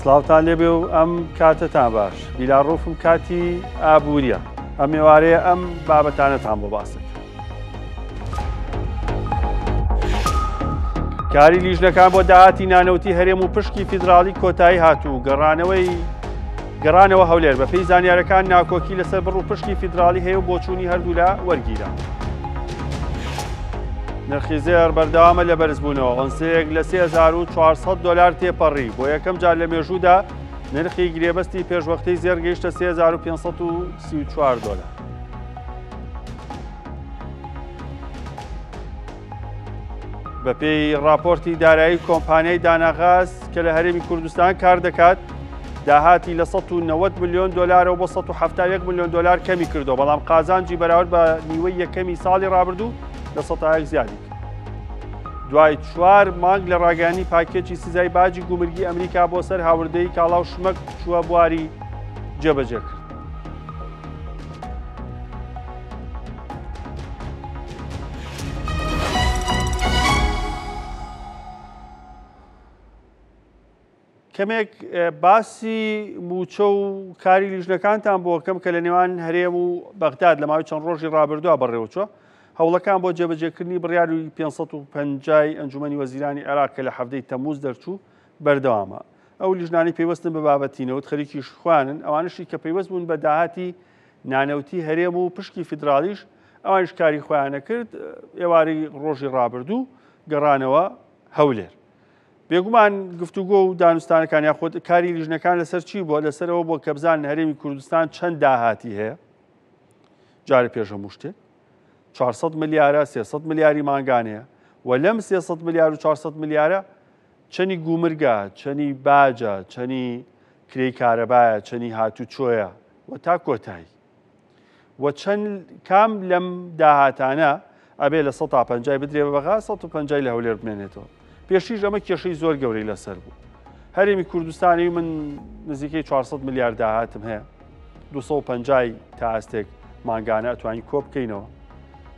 سڵاوتان لێبێ و ئەم کاتەتان باش بیلاڕوفم کاتی ئابووریە ئەم ئێوارەیە ئەم بابەتانەتان بۆ باسێک. کاری لیژنەکان بۆ داهاتی نانەوتی هەرێم و پشکی فیدراڵی کۆتایی هات و گەڕانەوەی گەڕانەوە هەولێر بەپێی زانیارەکان ناکۆکی لەسەر بڕ و پشکی فیدراڵی هەیە و بۆچوونی هەردوولا وەرگیرا. نرخی زێڕ بەردەوامە لە بەرزبوونەوە، ئۆنسەیەک لە 3400 دۆلار تێپەڕی، بۆ یەکەم جار لە مێژوودا نرخی گرێبەستی پێشوەختەی زێڕ گەیشتە 3534 دۆلار. بەپێی ڕاپۆرتی دارایی کۆمپانیای داناغاز کە لە هەرێمی کوردستان کار دەکات، داهاتی لە 190 ملیۆن دۆلارەوە بۆ 171 ملیۆن دۆلار کەمی کردو بەڵام قازانجی بەراورد بە نیوەی یەکەمی ساڵی ڕابردوو 1% زیادی کرد. دوای چوار مانگ لە ڕاگەیاندنی پاکێجی سزای باجی گومرگی ئەمریکا بۆ سەر هاوردەی کاڵا و شمەک چووە بواری جێبەجێکرد. کەمێک باسی مووچە و کاری لیژنەکانتان بۆ کەم کە لە نێوان هەرێم و بەغداد لە ماوەی چەند ڕۆژی ڕابردووە بەڕێوەچوە هەوڵەکان بۆ جێبەجێکردنی بڕیاری 550 ئەنجومەنی وەزیرانی عێراق کە لە حەفتەی تەموز دەرچوو بەردەوامە ئەو لیژنانی پەیوەستن بە بابەتی نەوت خەریکیش خوانن ئەوانشی کە پەیوەست بوون بە داهاتی نانەوتی هەرێم و پشکی فیدراڵیش ئەوانیش کاری خۆیانە کرد ئێوارەی ڕۆژی ڕابردوو گەڕانەوە هەولێر. بێگومان گفتوگۆ و دانوستانەکان یاخود کاری لیژنەکان لەسەر چی بووە؟ لەسەرەوە بۆ کە بزانن هەرێمی کوردستان چەند داهاتی هەیە جارێ پێش هەموو شتێک 400 ملیارە 300 ملیاری مانگانەیە و لەم 300 ملیار و 400 ملیارە چەنی گومرگە چەنی باجە چەنی کرێی کارەبایە چەنی هاتوچۆیە و تا کۆتایی و چەند کام لەم داهاتانە ئەبێ لە 150 بدرێ بە بەغا 150 لە هەولێر بمێنێتەوە پێشیش ئەمە کێشەی زۆر گەورەی لەسەر بوو هەرێمی کوردستانی من نزیکەی 400 ملیار داهاتم هەیە 250 تا ئاستێک مانگانە ئەتوانین کۆ بکەینەوە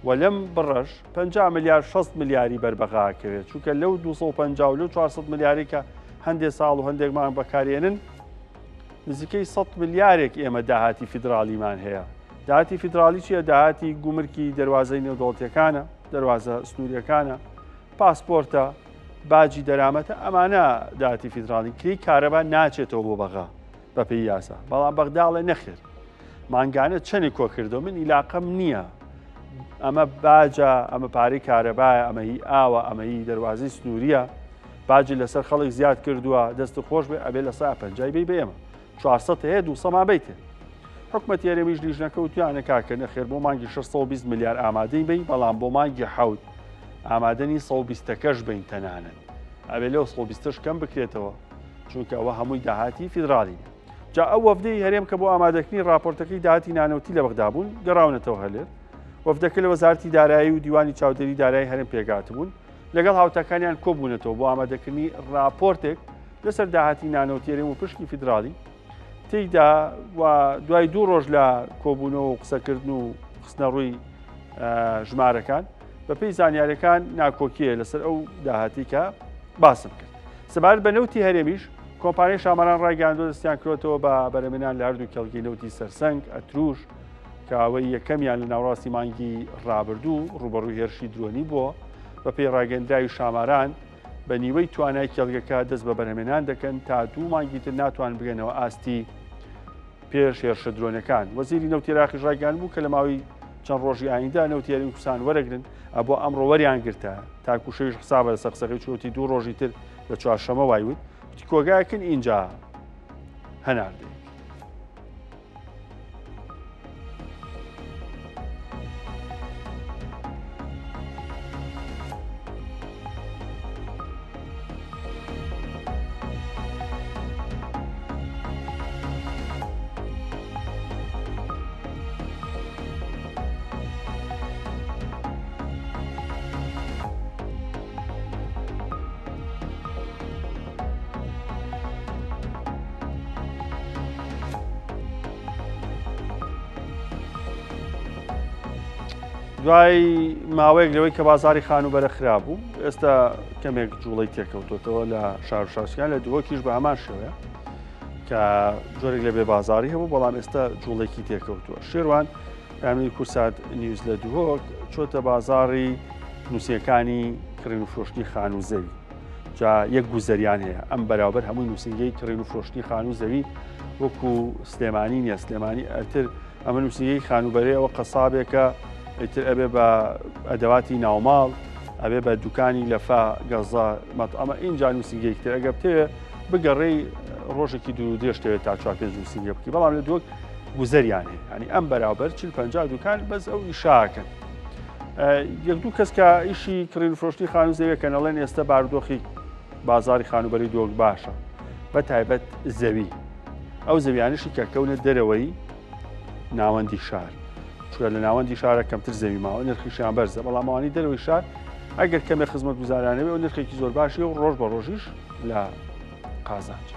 و لەم بڕەش 50 ملیار 60 ملیاری بەر بەغاکەوێت چونکە لەو 250 و لەو 400 ملیاری کە هەندێک ساڵ و هەندێک مانگ بەکارێنن نزیکەی سەد ملیارێک ئێمە داهاتی فیدراڵیمان هەیە. داهاتی فیدراڵی چییە؟ داهاتی گومرکی دەروازەی نێودەوڵەتیەکانە، دەروازە سنووریەکانە، پاسپۆرتە، باجی دەرامەتە، ئەمانە داهاتی فیدراڵی. کرێی کارەبا ناچێتەوە بۆ بەغا بەپێی یاسا، بەڵام بەغدا ئەڵێ نەخێر مانگانە چەندێک کۆ کردەوە من ئیلاقەم نییە، ئەمە باجە، ئەمە پارەی کارەبایە، ئەمە هی ئاوە، ئەمە هی دەروازەی سنووریە. باجی لەسەر خەڵک زیاد کردووە دەست خۆش بێ ئەبێ لە سا پەنجای بی بە ئێمە 400 هەیە 200 مان بیتێ حکومەتی هەرێمیش لیژنەکە وتویانە کاکە نەخێر بۆ مانگی 620 ملیار ئامادەی بین بەڵام بۆ مانگی حەوت ئامادەنی 120ەکەش بین تەنانەت ئەبێ لەو 120ش کەم بکرێتەوە چونکە ئەوە هەمووی داهاتی فیدراڵی جا ئەو وەفدەی هەرێم کە بۆ ئامادەکردنی راپۆرتەکەی داهاتی نانەوتی لە بەغدا بوون گەڕاونەتەوە هەلێر وەفدەکە لە وەزارەتی دارایی و دیوانی چاودێری دارایی هەرێم پێکهاتبوون لەگەڵ هاوتاکانیان کۆبوونەتەوە بۆ ئامادەکردنی راپۆرتێک لەسەر داهاتی نانەوتی هەرێم و پشکی فیدراڵی تێیدا و دوای دوو ڕۆژ لە کۆبوونەوە و قسەکردن و خستنەڕووی ژمارەکان بەپێی زانیاریەکان ناکۆکیە لەسەر ئەو داهاتی کە باسم کرد سەبارەت بە نەوتی هەرێمیش کۆمپانیای شاماران ڕایگەیاندووە دەستیان کرۆتەوە بە بەرەمێنان لە هەردوو کێڵگەی نەوتی سەرسەنگ ئەتروش کە ئەوەی یەکەمیان لە ناوەڕاستی مانگی ڕابردوو ڕووبەڕووی هێرشی درۆنی بووە، بەپێی ڕاگەندراوی شاماران بە نیوەی توانای کێڵگەکە دەست بە بەرهەمێنان دەکەن تا دوو مانگی تر ناتوان بگەنەوە ئاستی پێش هێرشە درۆنەکان. وەزیری نەوتی عێراقیش ڕایگەیاندبوو کە لە ماوەی چەند ڕۆژی ئایندە نەوتی هەرێمی کوردستان وەرەگرن، ئەبوو ئەمڕۆ وەریان گرتە تاکو شەویش حسابە لەسەر قسەکەی چووەتی دوو ڕۆژی تر لە چوارشەمە وای وت، وتی کۆگایەکن ئینجا هەناردەیەک. دوای ماوەیەک لەوەی کە بازاری خانووبەرە خراپ بوو ئێستا کەمێک جوڵەی تێکەوتۆتەوە لە شار شارسیان لە دهۆکیش بە هەمان شێوەیە. کە جۆرێک لە بێ بازاری هەبوو بەڵام ئێستا جوڵێکی تێکەوتووە. شێروان پامیر کورسات نیوز لە دهۆک چۆتە بازاڕی نووسەکانی کڕین و فرۆشتنی خانوو زەوی جا یەک گوزەریان هەیە ئەم بەراوبەر هەمووی نووسنگەی کڕین و فرۆشتنی خانوو زەوی وەکو سلێمانی نیە سلێمانی ئەتر ئەمە نووسینگەی خانووبەرەیەوە قەسابێکە ئیتر ئەبێ بە ئەدەواتی ناوماڵ ئەبێ بە دوکانی لەفا گەزە مەتعەمە ئینجا نووسینگەیەک تر ئەگەر بتەوێ بگەڕێی ڕۆژێکی دوور و درێژ تەوێت تا چوار پێنج نووسینگە بکەی بەڵام لە دووەک گوزەریان هەیە ینی ئەم بەراوبەر 40 50 دوکان بەس ئەو ئیشاکەن یەک دوو کەس کە ئیشی کڕین فرۆشتنی خانوو زەویەکەن ئەڵێن ئێستا بارودۆخی بازاری خانووبەری دۆک باشە بە تایبەت زەوی ئەو زەویانشی کە کەونە دەرەوەی ناوەندی شار چونکە لە ناوەندی شارە کەمتر زەوی ماوە نرخیشیان بەرزە بەڵام ئەوانی دەرەوەی شار ئەگەر کەمێک خزمەت گوزارانەوە و نرخێکی زۆر باشی و ڕۆژ بە ڕۆژیش لە قازانج.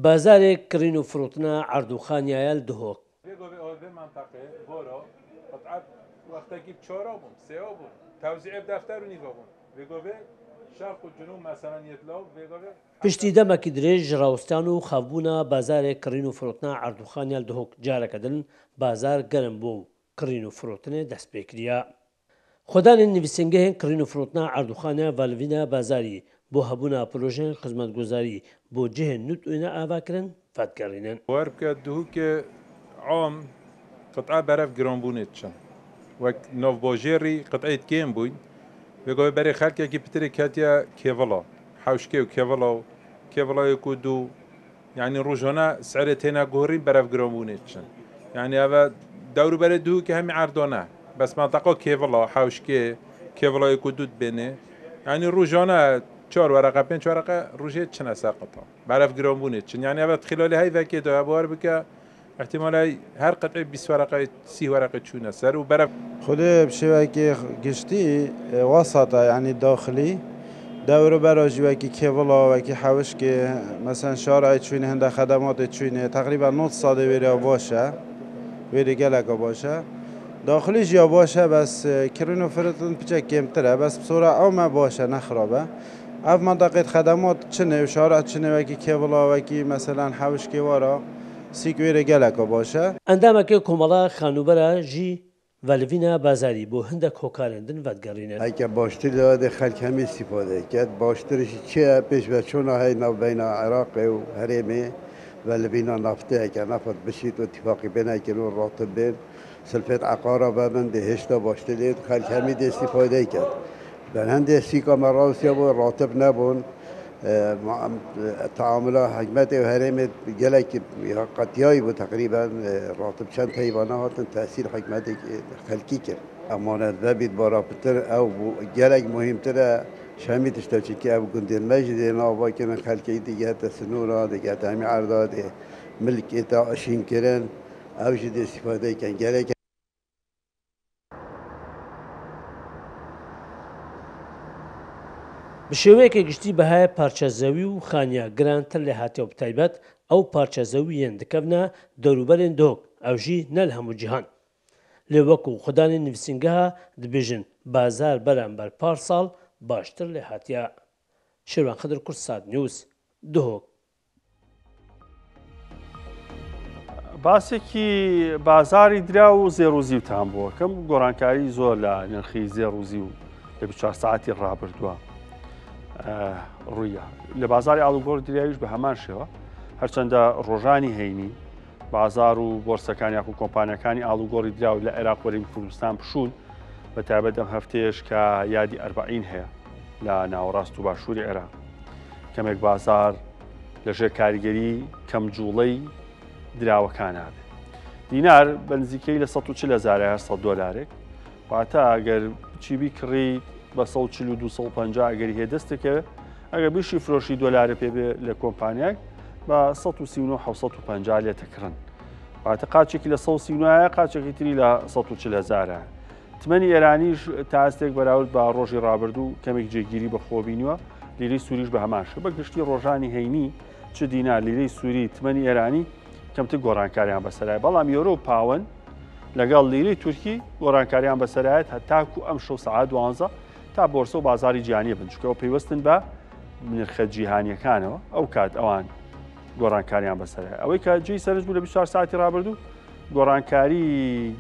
بازارێک کڕین و فروتنە عەرد و خانیایل دهۆک. پشتی دەمەکی درێژ ژ راوستان و خاوبوونە بازارێک کڕین و فروتنە عەرد و خانیال دهۆک جارەکە دن بازار گەرم بۊە و کڕین و فروتنێ دەس پێ کریە. خودانên nivîsîngehên kirîn û firotina erdûxane Valvîna Bazarî bo hebûna projeyên xizmetguzarî bo cihên nû tûne avakirin vedigerînin. Bawer bike Duhokê am qit'e berev giranbûnê diçin. Wek nav bajêrî qit'eyê kêm bûyn. Vê gavê berê xelkekî pitirê ketiye kêvila, hewşkê û kêvila û kêvilayê ku dû Yanî rojane serê têne guherîn berev giranbûnê diçin. Yanî ev e dewrûberê Duhokê hemî erdane. Bes menteqa Kêvila, Hewşkê, Kêvilayê ku dû dibênê. Yanî rojane çar wereqe, pênc wereqe rojê diçine ser qita. Berev giranbûnê diçin. Yanî ev e di xîlalê heyvekê de bawer bike îhtîmal hey her qitê 20 wereqe, 30 wereqe çûne ser û berev. Xwedê bi şêwekî giştî wesat e yanî daxilî dewrûbera jî wekî kêvila wekî hewişkê meselen şarayê çûyînê hinde xedematê çûyînê teqrîben 90 sadê wêrê ya baş e wêrê geleka baş e daxilî jî ya baş e bes kirîn û firotin piçek kêmtir e bes bi sora ew me baş e ne xirab e ev menteqê xedemat çinê û şara çinê wekî kêvila wekî meselen hewişkê wara Sîk wêrê geleka baş e. Endameke Komela Xanûbera jî Velivîna Bazarî bo hindek hokarên din vedigerîne. Heke baştir de dê xelk hemî îstîfade ket. Baştir jî çi ye? Pêşveçûna hey navbeyna Iraqê û herêmê velivîna naftê heke nefet bişît û îtîfaqî bêne kirin û ratib bên silfêt eqara vebin dê hêşta baştir lê xelk hemî dê îstîfade ket. Ji ber hindê sîka me rawestiya bû ratib nebûn. Teamula hikmetê û herêmê gelek qetiyayî bû teqrîben ratib çend peyva nehatin tesîr hikmetê xelkî kir. Emanet vebît bara pitir ew bû gelek muhîmtir e ji hemî tişta çimkî ev gundên me jî dê nava kirin xelkê digihete sinûra digihete hemî erda dê milkê te şînkirin ew jî dê îstîfade kin gelek Bi şêweyeke giştî bihayê parçe zewî û xaniya girantir lê hatiye û bi taybet ew parçe zewî yên dikevne derûberên Duhok, ew jî ne li hemû cîhan. Lê wekû xwedanên nivîsîngeha dibêjin bazar beramber par sal baştir lê hatiye. Şêrwan Xidir Kurdsat News, Duhok. باسێکی بازاری دراو و زێڕ و زیوتان بۆکەم گۆڕانکاری زۆر لە نرخی زێڕ و زیو لە 24 ساعتی ڕابردووە ڕوویە لە بازاری ئاڵوگۆڕ دراویش بە هەمان شێوە هەرچەندە ڕۆژانی هەینی بازار و بۆرسەکان یاخو کۆمپانیەکانی ئاڵوگۆڕی دراو لە عێراق وەریم کوردستان پشوون بە تایبەت ئەم هەفتەیەش کە یادی ئەربعین هەیە لە ناوەڕاست و باشووری عێراق کەمێک بازار لەژێر کاریگەری کەم جوڵەی دراوەکان نابێت. دینار بە نزیکەی لە 140 هەزار هەر 100 دۆلارێک واتە ئەگەر چی بیکڕیت بە 140 و 250 ئەگەری هەیە دەستەکەوێت ئەگەر بیشی فرۆشی دۆلارە پێ بێ لە کۆمپانیای بە 139 750 لێ دەکڕن واتە قاچێکی لە 139 قاچێکی تری لە 140 هەزارە تمەنی ئێرانیش تا ئاستێک بەراورد بە ڕۆژی ڕابردوو کەمێک جێگیری بەخۆوە بینیوە، لیرەی سووریش بە هەمان شێوە. بە گشتی ڕۆژانی هەینی چ دینار، لیرەی سووری، تمەنی ئێرانی کەمتر گۆڕانکاریان بەسەرایە، بەڵام یۆرۆ و پاوەن لەگەڵ لیرەی تورکی گۆڕانکاریان بەسەرایەت هەتاکو ئەمشەو سەعات دوانزە. تا بۆرسە و بازاری جیهانیە بن چونکە ئەو پەیوەستن بە نرخە جیهانیەکانەوە ئەو کات ئەوان گۆڕانکاریان بەسەر ئەوەی کە جێی سەرنج بوو لە 24 ساعتی ڕابردوو گۆڕانکاری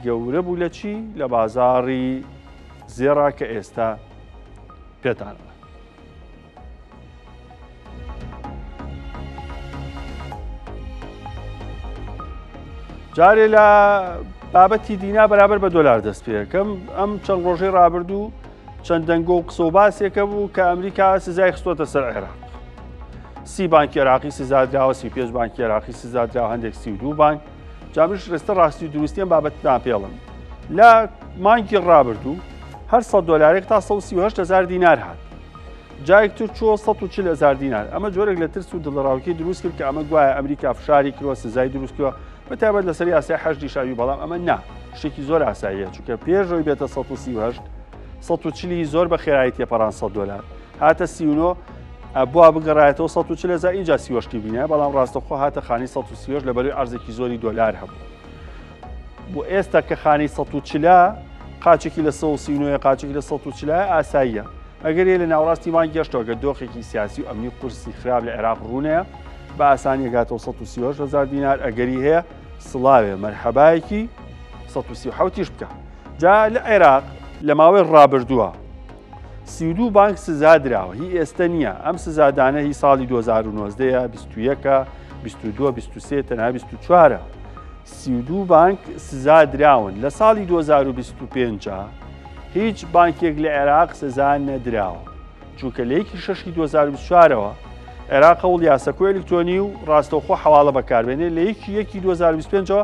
گەورە بوو لە چی لە بازاڕی زێڕا کە ئێستا پێتانەوە. جارێ لە بابەتی دینا بەرابەر بە دۆلار دەست پێەکەم ئەم چەند ڕۆژەی ڕابردوو چەند دەنگۆ و قسە و باسێکە بوو کە ئەمریکا سزای خستۆتە سەر عێراق سی بانکی عێراقی سزادراوە 35 بانکی عێراقی سزادراوە هەندێک 32 بانک جامیش ڕێستە ڕاستی و دروستیان بابەتتان پێڵم لە مانگی ڕابردوو هەر 100 دلارێک تا 138 هزار دینار هات جایک تر چووە 140 هزار دینار ئەمە جۆرێک لە ترس و دڵەڕاوکێ دروست کرد کە ئەمە گوایە ئەمریکا فشاری کردووە سزای دروست کردووە بە تایبەت لەسەر یاسای حەشدی شەعبی بەڵام ئەمە نا شتێکی زۆر ئاساییە چونکە پێش ئەوەی بێتە 138 140 زۆر بە خێرایی تێپەڕان 100 دلار هاتە 39 ئەبوا بگەڕایەتەوە 140 هزار ئینجا 38 بینە بەڵام ڕاستەوخۆ هاتە خانی 138 لەبەروی عەرزێکی زۆری دۆلار هەبوو بۆ ئێستا کە خانی 140 قاچێکی لە 139 قاچێکی لە 140 ئاساییە ئەگەر لە ناوەڕاستی مانگ گەشتەوە گەر دۆخێکی سیاسی و ئەمنی قورسی خراپ لە عێراق ڕوونەیە بە ئاسانی ئەگاتەوە 138 هزار دینار ئەگەری هەیە سڵاوێ مەرحەبایەکی 137 یش بکە جا لە عێراق لە ماوەی ڕابردووە 32 بانک سزا دراوە هی ئێستە نییە ئەم سزادانە هی ساڵی 2019 21 22 23 تەنها 24 32 بانک سزا دراون لە ساڵی 2025 هیچ بانکێک لە عێراق سزا نەدراوە چونکە لە یەکی شەشی 2024ەوە عێراق هەوڵ یاسەکۆی ئەلکترۆنی و ڕاستەوخۆ حەواڵە بەکاربێنێ لە یەکی یەکی 2025ەوە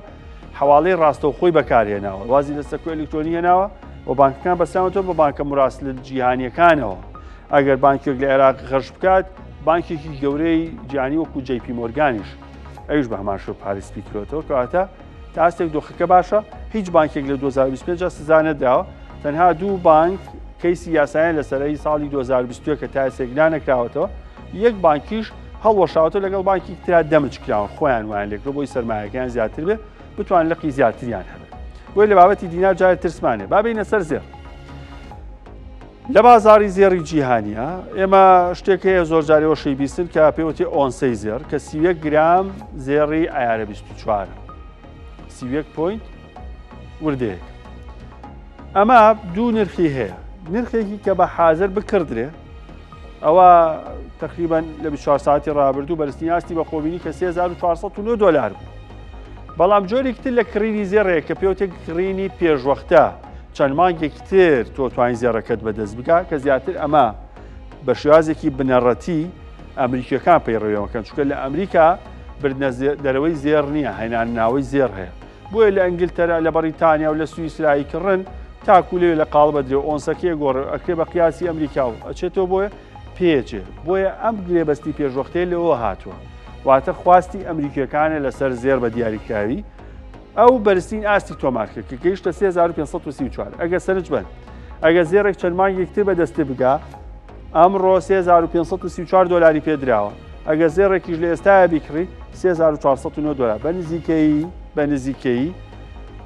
حەواڵەی ڕاستەوخۆی بەکارهێناوە وازی لە سەکۆی ئەلکترۆنی هێناوە و بانکەکان بەسراوەتەوە بە بانکە مراسلە جیهانیەکانەوە ئەگەر بانکێک لە عێراق غەش بکات بانکێکی گەورەی جیهانی وەکو جەی پی مۆرگانیش ئەویش بە هەمان شێوە پارەی سپی کرۆتەوە کەواتە تا ئاستێک دۆخەکە باشە هیچ بانکێک لە 2025 سزا نەدراوە تەنها دوو بانک کەیسی یاسایان لەسەرەی ساڵی 2021 کە تا ئێستا نانەکراوەتەوە یەک بانکیش هەڵوەشاوەتەوە لەگەڵ بانکی ترا دەمج کراوە خۆیان وایان لێکرد بۆی سەرمایەکەیان زیاتر بێ بتوان لقی زیاتریان هەبێت بۆیە لە بابەتی دینار جارێ ترسمانێ با بینە سەر زێڕ لە بازاری زێڕی جیهانیە ئێمە شتێک هەیە زۆر جارەوە شەی بیستن کە پێوتی ئۆنسەی زێڕ کە 31 گرام زێڕی ئایارە 24 31 point وردەیەک ئەمە دوو نرخی هەیە نرخێکی کە بە حاضر بکردرێ ئەوە تقریبا لە 24 ساعتی ڕابردوو بەرزترین ئاستی بە خۆبینی کە 3409 دلار بوو بەڵام جۆرێکی تر لە کڕینی زێڕێک کە پێوتێک کڕینی پێشوەختە چەند مانگێکی تر تۆ توانی زێڕەکەت بەدەست بکە کە زیاتر ئەمە بە شێوازێکی بنەڕەتی ئەمریکیەکان پەیڕەویەکەن چونکە لە ئەمریکا بردنە دەرەوەی زێڕ نییە هێنان ناوەی زێڕ هەیە بۆیە لە ئەنگلتەرا لە بەڕیتانیا و لە سویسرایی کڕن تاکو لەوێ لە قاڵ بەدرێ و ئۆنسەکەی گۆڕێ ئەکرێ بە قیاسی ئەمریکا و ئەچێتەوە بۆیە پێچێ بۆیە ئەم گرێبەستی پێشوەختەیە لەوە هاتووە واتە خواستی ئەمریکیەکانە لەسەر زێر بە دیاریکراوی ئەو بەرزترین ئاستی تۆمار کرد کە گەیشتە 3534 ئەگەر سەرنج بن ئەگەر زێڕێک چەند مانگێک تر بەدەستی بگا ئەمڕۆ 3534 دلاری پێدراوە ئەگەر زێڕێکیش لە ئێستایا بیکڕی 3409 دلار بە نزیکەیی بە نزیکەیی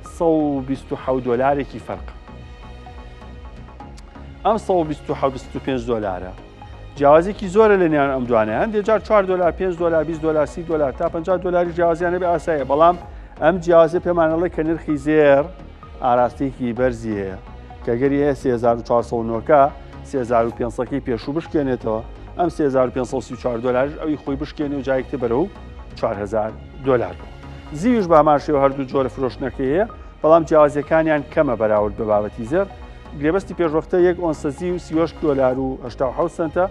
127 دلارێکی فەرق ئەم 125 دلارە جیاوازێکی زۆرە لە نێوان ئەم دوانە هەندێک جار 4 دلار 5 دلار 20 دلار 30 دلار تا 50 دلاری جیاوازیان هەبێ ئاسایە بەڵام ئەم جیاوازە پێمانەڵێ کە نرخی زێر ئاراستەیەکی بەرزی هەیە کە گەری هەیە 3409 3500ەکەی پێشوو بشکێنێتەوە ئەم 3534 دلارش ئەوی خۆی بشکێنێ و جایکتە بەرەو 4000 دلار بوو زیوش بە هەمان شێوە هەردوو جۆرە فرۆشتنەکەی هەیە بەڵام جیاوازیەکانیان کەمە بەراورد بە بابەتی زێڕ گرێبەستی پێشوەختە یەک ئۆنسە زیو 38 دۆلار و 87 سنتە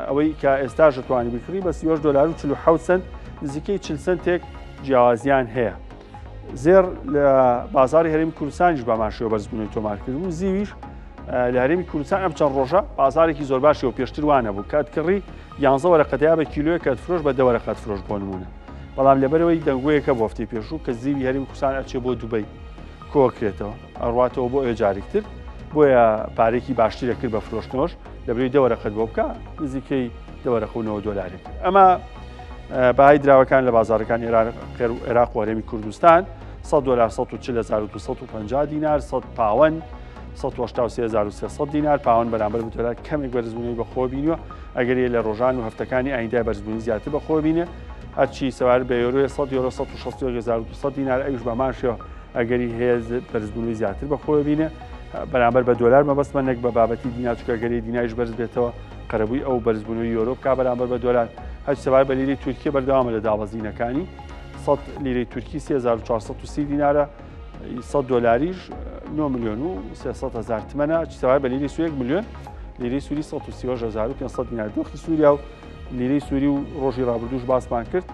ئەوەی کە ئێستاش دەتوانی بکڕی بە 38 دۆلار و 47 سنت نزیکەی 40 سنتێک جیاوازیان هەیە زێڕ لە بازاری هەرێمی کوردستانیش بەمان شێوە بەرزبوونەوەی تۆمار کرد و زیویش لە هەرێمی کوردستان ئەم چەند ڕۆژە بازارێکی زۆر باشی و پێشتر وانە بوو کات کڕی یانزە وەرەقەتیا بە کیلۆیە کات فرۆش بە دە وەرەقەت فرۆش بۆ نمونە بەڵام لەبەرەوەی دەنگۆیەکە بۆ هەفتەی پێشوو کە زیوی هەرێمی کوردستان ئەچێ بۆ دوبەی کۆکرێتەوە ئەڕواتەوە بۆ ئەوێ جارێکتر بۆیە پارێکی باشتر دەکرد بە فرۆشتنەوەش لەبری دە وەرەقەت بۆ بکە نزیکەی دە وەرەقە و 90 دۆلارێک ئەمە بەهای دراوەکان لە بازارەکان عێراق و هەرێمی کوردستان 100 دلار 140250 دینار 100 پاوەن 183300 دینار پاوەن بەرامبەر بە دۆلار کەمێک بەرزبوونەوەی بەخۆوە بینیوە ئەگەر لە ڕۆژان و هەفتەکانی ئایندە بەرزبوونی زیاتر بەخۆوە بینێ هەرچی سەبارەت بە یۆرۆیە 100 یۆرۆ 161200 دینار ئەویش بەمان شێوە ئەگەری هەیە بەرزبوونەوەی زیاتر بەخۆوە بینێ بەرامبەر بە دۆلار مەبەستمە نەک بە بابەتی دینار چونکە ئەگەری دیناریش بەرز بێتەوە قەرەبووی ئەو بەرزبوونەوەی یۆرۆ بکا بەرامبەر بە دۆلار هەرچی سەبارەت بە لیرەی تورکیە بەردەوامە لە دابەزینەکانی 100 لیرەی تورکی 3430 دینارە 100 دۆلاریش 9 میلیۆن و 300 هزار تمەنە چی سەبارەت بە لیرەی سوری 1 میلیۆن لیرەی سوری 138500 دینار دۆخی سووریا و لیرەی سووری و ڕۆژی ڕابردووش باسمان کرد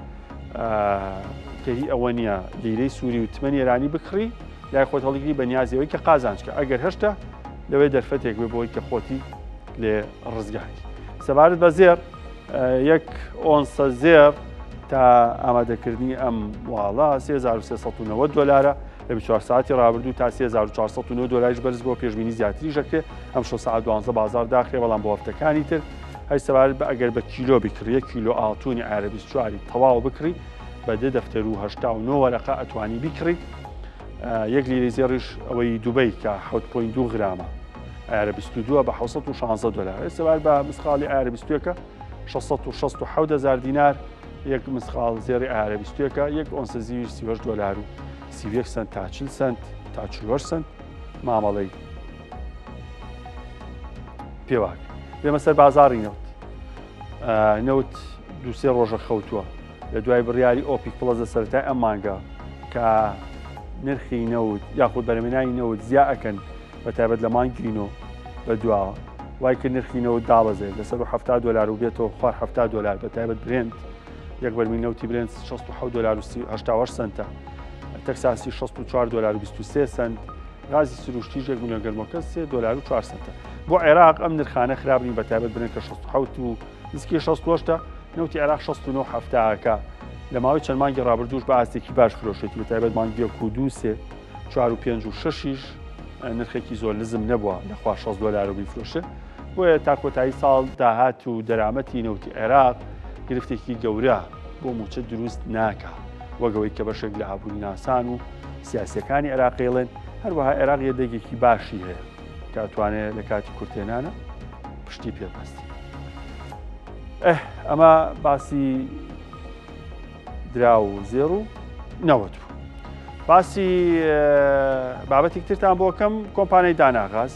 کە هی ئەوە نییە لیرەی سووری و تمەنی ئێرانی بکڕی لای خۆت هەڵیگری بە نیازی ئەوەی کە قازانج کە ئەگەر هەشتا لەوێ دەرفەتێک بێ بۆی کە خۆتی لێ ڕزگاری سەبارەت بە زێڕ یەک ئۆنسە زێڕ تا ئامادەکردنی ئەم واڵا 3390 دلارە لە 24 ساعتی ڕابردوو تا 3409 دلاریش بەرز بۆ پێشبینی زیاتری ژەکرێ ئەم شۆ ساعت 12 بازار داخرێ بەڵام بۆ هەفتەکانی تر هەر سەبارەت بە ئەگەر بە کیلۆ بکڕی یەک کیلۆ ئاڵتونی عیارە 24 تەواو بکڕی بە دە دەفتەر و 89 وەرەقە ئەتوانی بیکڕی یەک لیرەی زێڕیش ئەوەی دوبەی کە 7.2 غرامە عیارە 22 بە 616 دلار سەبارەت بە مسقاڵی عیارە 21 667 هزار دینار یەک مسقاڵ زێڕی عیارە 21 یەک ئۆنسە زیویش 38 دلار و 31 سنت تا 40 سنت تا 48 سنت مامەڵەی پێواک بێمە سەر بازاڕی نەوت نەوت دووسێ ڕۆژە خەوتووە لە دوای بڕیاری ئۆپیک پڵەس لە سەرەتای ئەم مانگە کە نرخی نەوت یاخود بەرەمێنانی نەوت زیا ئەکەن بە تایبەت لە مانگی نۆ بە دواوە وای کرد نرخی نەوت دابەزێت لەسەر 70 دلار و بێتەوە خوار 70 دلار بە تایبەت برێنت یەک بەرمیل نەوتی برێنت 67 دلار و 88 سنتە تەکساسی 64 دلار و 23 سنت غازی سروشتیش یەک ملیۆن گەرمۆکە 3 دلار و 4 سنتە بۆ عێراق ئەم نرخانە خراپ نین بە تایبەت برێنت کە 67 و نزیکەی 68 نەوتی عێراق 69 هەفتاکە لە ماوەی چەند مانگی ڕابردووش بە ئاستێکی باش فرۆشێتی بە تایبەت مانگی یەک و دوو سێ چوار و پێنج و شەشیش نرخێکی زۆر نزم نەبووە لە خوار 60 دۆلار و بیفرۆشێ بۆیە تا کۆتایی ساڵ داهات و دەرامەتی نەوتی عێراق گرفتێکی گەورە بۆ موچە دروست ناکا وەگەوەی کە بەشێک لە ئابووری ناسان و سیاسەکانی عێراقیڵێن هەروەها عێراق یەدەگێکی باشی هەیە کە ئەتوانێت لە کاتی کورتێنانە پشتی پێبەستی ئەمە باسی دراو و زێڕ و نەوت بوو باسی بابەتێک ترتان بۆکەم کۆمپانیای داناغاز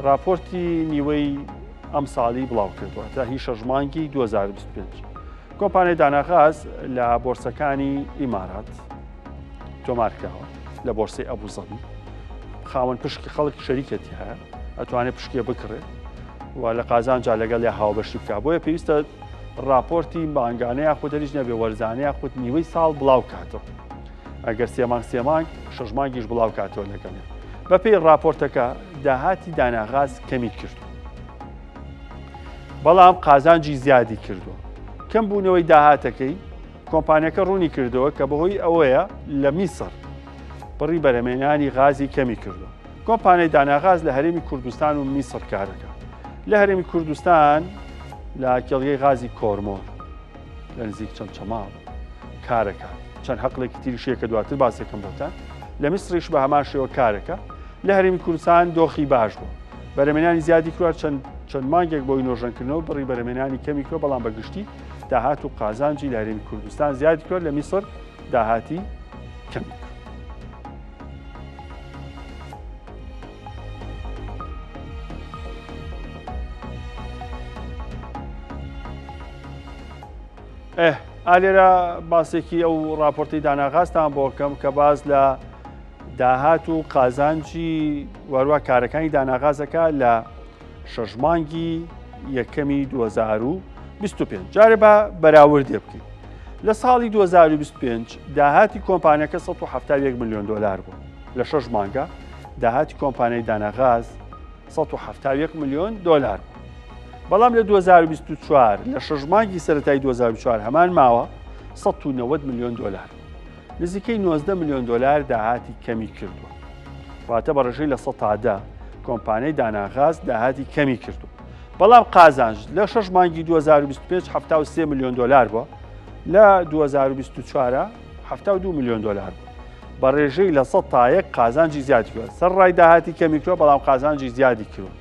راپۆرتی نیوەی ئەم ساڵی بڵاو کردووە تا هی شەش مانگی 2025 کۆمپانیای داناغاز لە بۆرسەکانی ئیمارات تۆمارکراوە لە بۆرسەی ئەبوو زەبی خاوەن پشکی خەڵک شەریکەتی هەیە ئەتوانێت پشکێ بکڕێت و لە قازانجا لەگەڵ یا هاوبەشی بکە بۆیە پێویستە راپۆرتی مانگانە یاخود هەریش نەبێ وەرزانە یاخود نیوەی ساڵ بڵاو کاتەوە ئەگەر سێ مانگ سێ مانگ شەش مانگیش بڵاو کاتەوە لەگەڵیان بەپێی راپۆرتەکە داهاتی داناغاز کەمی کردو بەڵام قازانجی زیادی کردووە کەم بوونەوەی داهاتەکەی کۆمپانیەکە ڕوونی کردەوە کە بەهۆی ئەوەیە لە میسڕ بڕی بەرهەمهێنانی غازی کەمی کردووە. کۆمپانیای داناغاز لە هەرێمی کوردستان و میسڕ کارەکە. لە هەرێمی کوردستان لە کێڵگەی غازی کۆرمۆر لە نزیک چەمچەماڵ کارەکە چەند هەقلێکی تریشەیە کە دواتر باسێکم بۆتان لە میسریش بە هەمان شێوە کارەکە لە هەرێمی کوردستان دۆخی باش بوو بەرەمێنانی زیادی کرا چەند چەند مانگێک بۆی نۆژەنکردنەوە بڕی بەرەمێنانی کەمی کرد بەڵام بە گشتی داهات و قازانجی لە هەرێمی کوردستان زیادی کرد لە میسر داهاتی کەمی کرد. ئالێرە باسێکی ئەو راپۆرتی داناغاستان بۆکەم کە باز لە داهات و قازانجی وەروە کارەکانی داناغازەکە لە شەش مانگی یەکەمی 2025 جارێ بە بەراوردێ بکەین لە ساڵی 2025 داهاتی کۆمپانیەکە 171 میلیۆن دلار بوو لە شەش مانگە داهاتی کۆمپانیای داناغاز 171 میلیۆن دلار بوو بەڵام لە 2024 لە شەش مانگی سەرەتای 2024 هەمان ماوە 190 میلیۆن دلار نزیکەی 90 میلیۆن دلار داهاتی کەمی کردووە واتە بە ڕێژەی 10% کۆمپانیای داناغاز داهاتی کەمی کردووە بەڵام قازانج لە شەش مانگی 2025 73 میلیۆن دلار بووە لە 2024 72 میلیۆن دلار بوو. بە ڕێژەی 1% قازانجی زیادی کردووە. سەر ڕای داهاتی کەمی کردووە، بەڵام قازانجی زیادی کردووە.